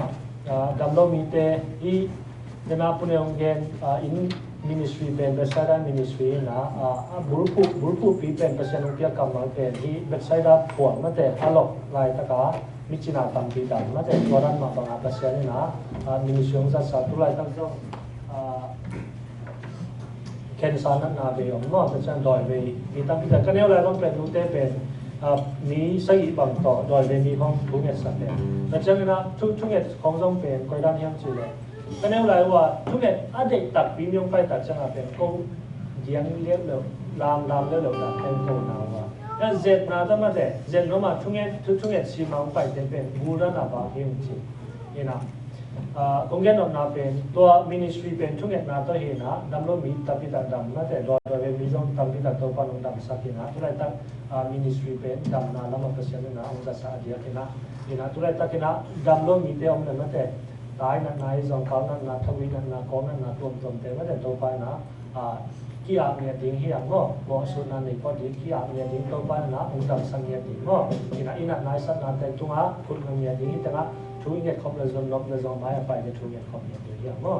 a, dam lo mite hi, hi na, Pu Ne hong gen, a, in ministry pen, Bethsaida ministry hi na, a, a bulphuh, bulphuhpi pen Pasian hong piak kammal pen hi, Bethsaida khual mate, a lok laitak a mi cina tampi dam mate, tua dan mah bang a Pasian in ah, a, ministry hong zatsa, tu laitak zong, a, cancer natna vei om maw, tua ciang dawi vei mi tampi tak. Ka neu lai bang pen nute pen, a, mi sagih bang tawh dawi vei mi khawng thungetsak pen. Tua ciangin ah thu, thunget khawng zong pen koi dan hiam cih leh, ka neu lai uh ah thunget a deih takpi mi hong pai tak ciang a pen ko diang leuleu, lam, lam leuleu tak pen ko na uh ah. Ka zetna tawh mate, zetna mah thunget, thu, thunget sim a hong paite pen gul dan a vak hi ung ci. Hi na, a, kong gen nopna pen, tua ministry pen thungetna tawh hi na, dam lo mi tampi tak dam mate, dawi, dawi vei mi zong tampi tak Topa in hong damsak hi na, tu laitak, a, ministry pen damna lam a Pasian in ah hong zatsak a diak hi na, hi na, tu laitak hi na, dam lo mite om le mate, tai natna, i zong kau natna, thagui natna, kawng natna tuamtuamte mate, Topa in ah, a, ki-ap ngiat ding hi hang maw, mawhsutna nei phot ding, ki-ap ngiat ding, Topa in ah hong damsak ngiat ding maw. Hi na, i natna i satnate tungah khut ngam ngiat ding hi tengah, thu i ngetkhop le zong, nop le zong, mai a paite thu ngetkhop ngiat ding hi hang maw.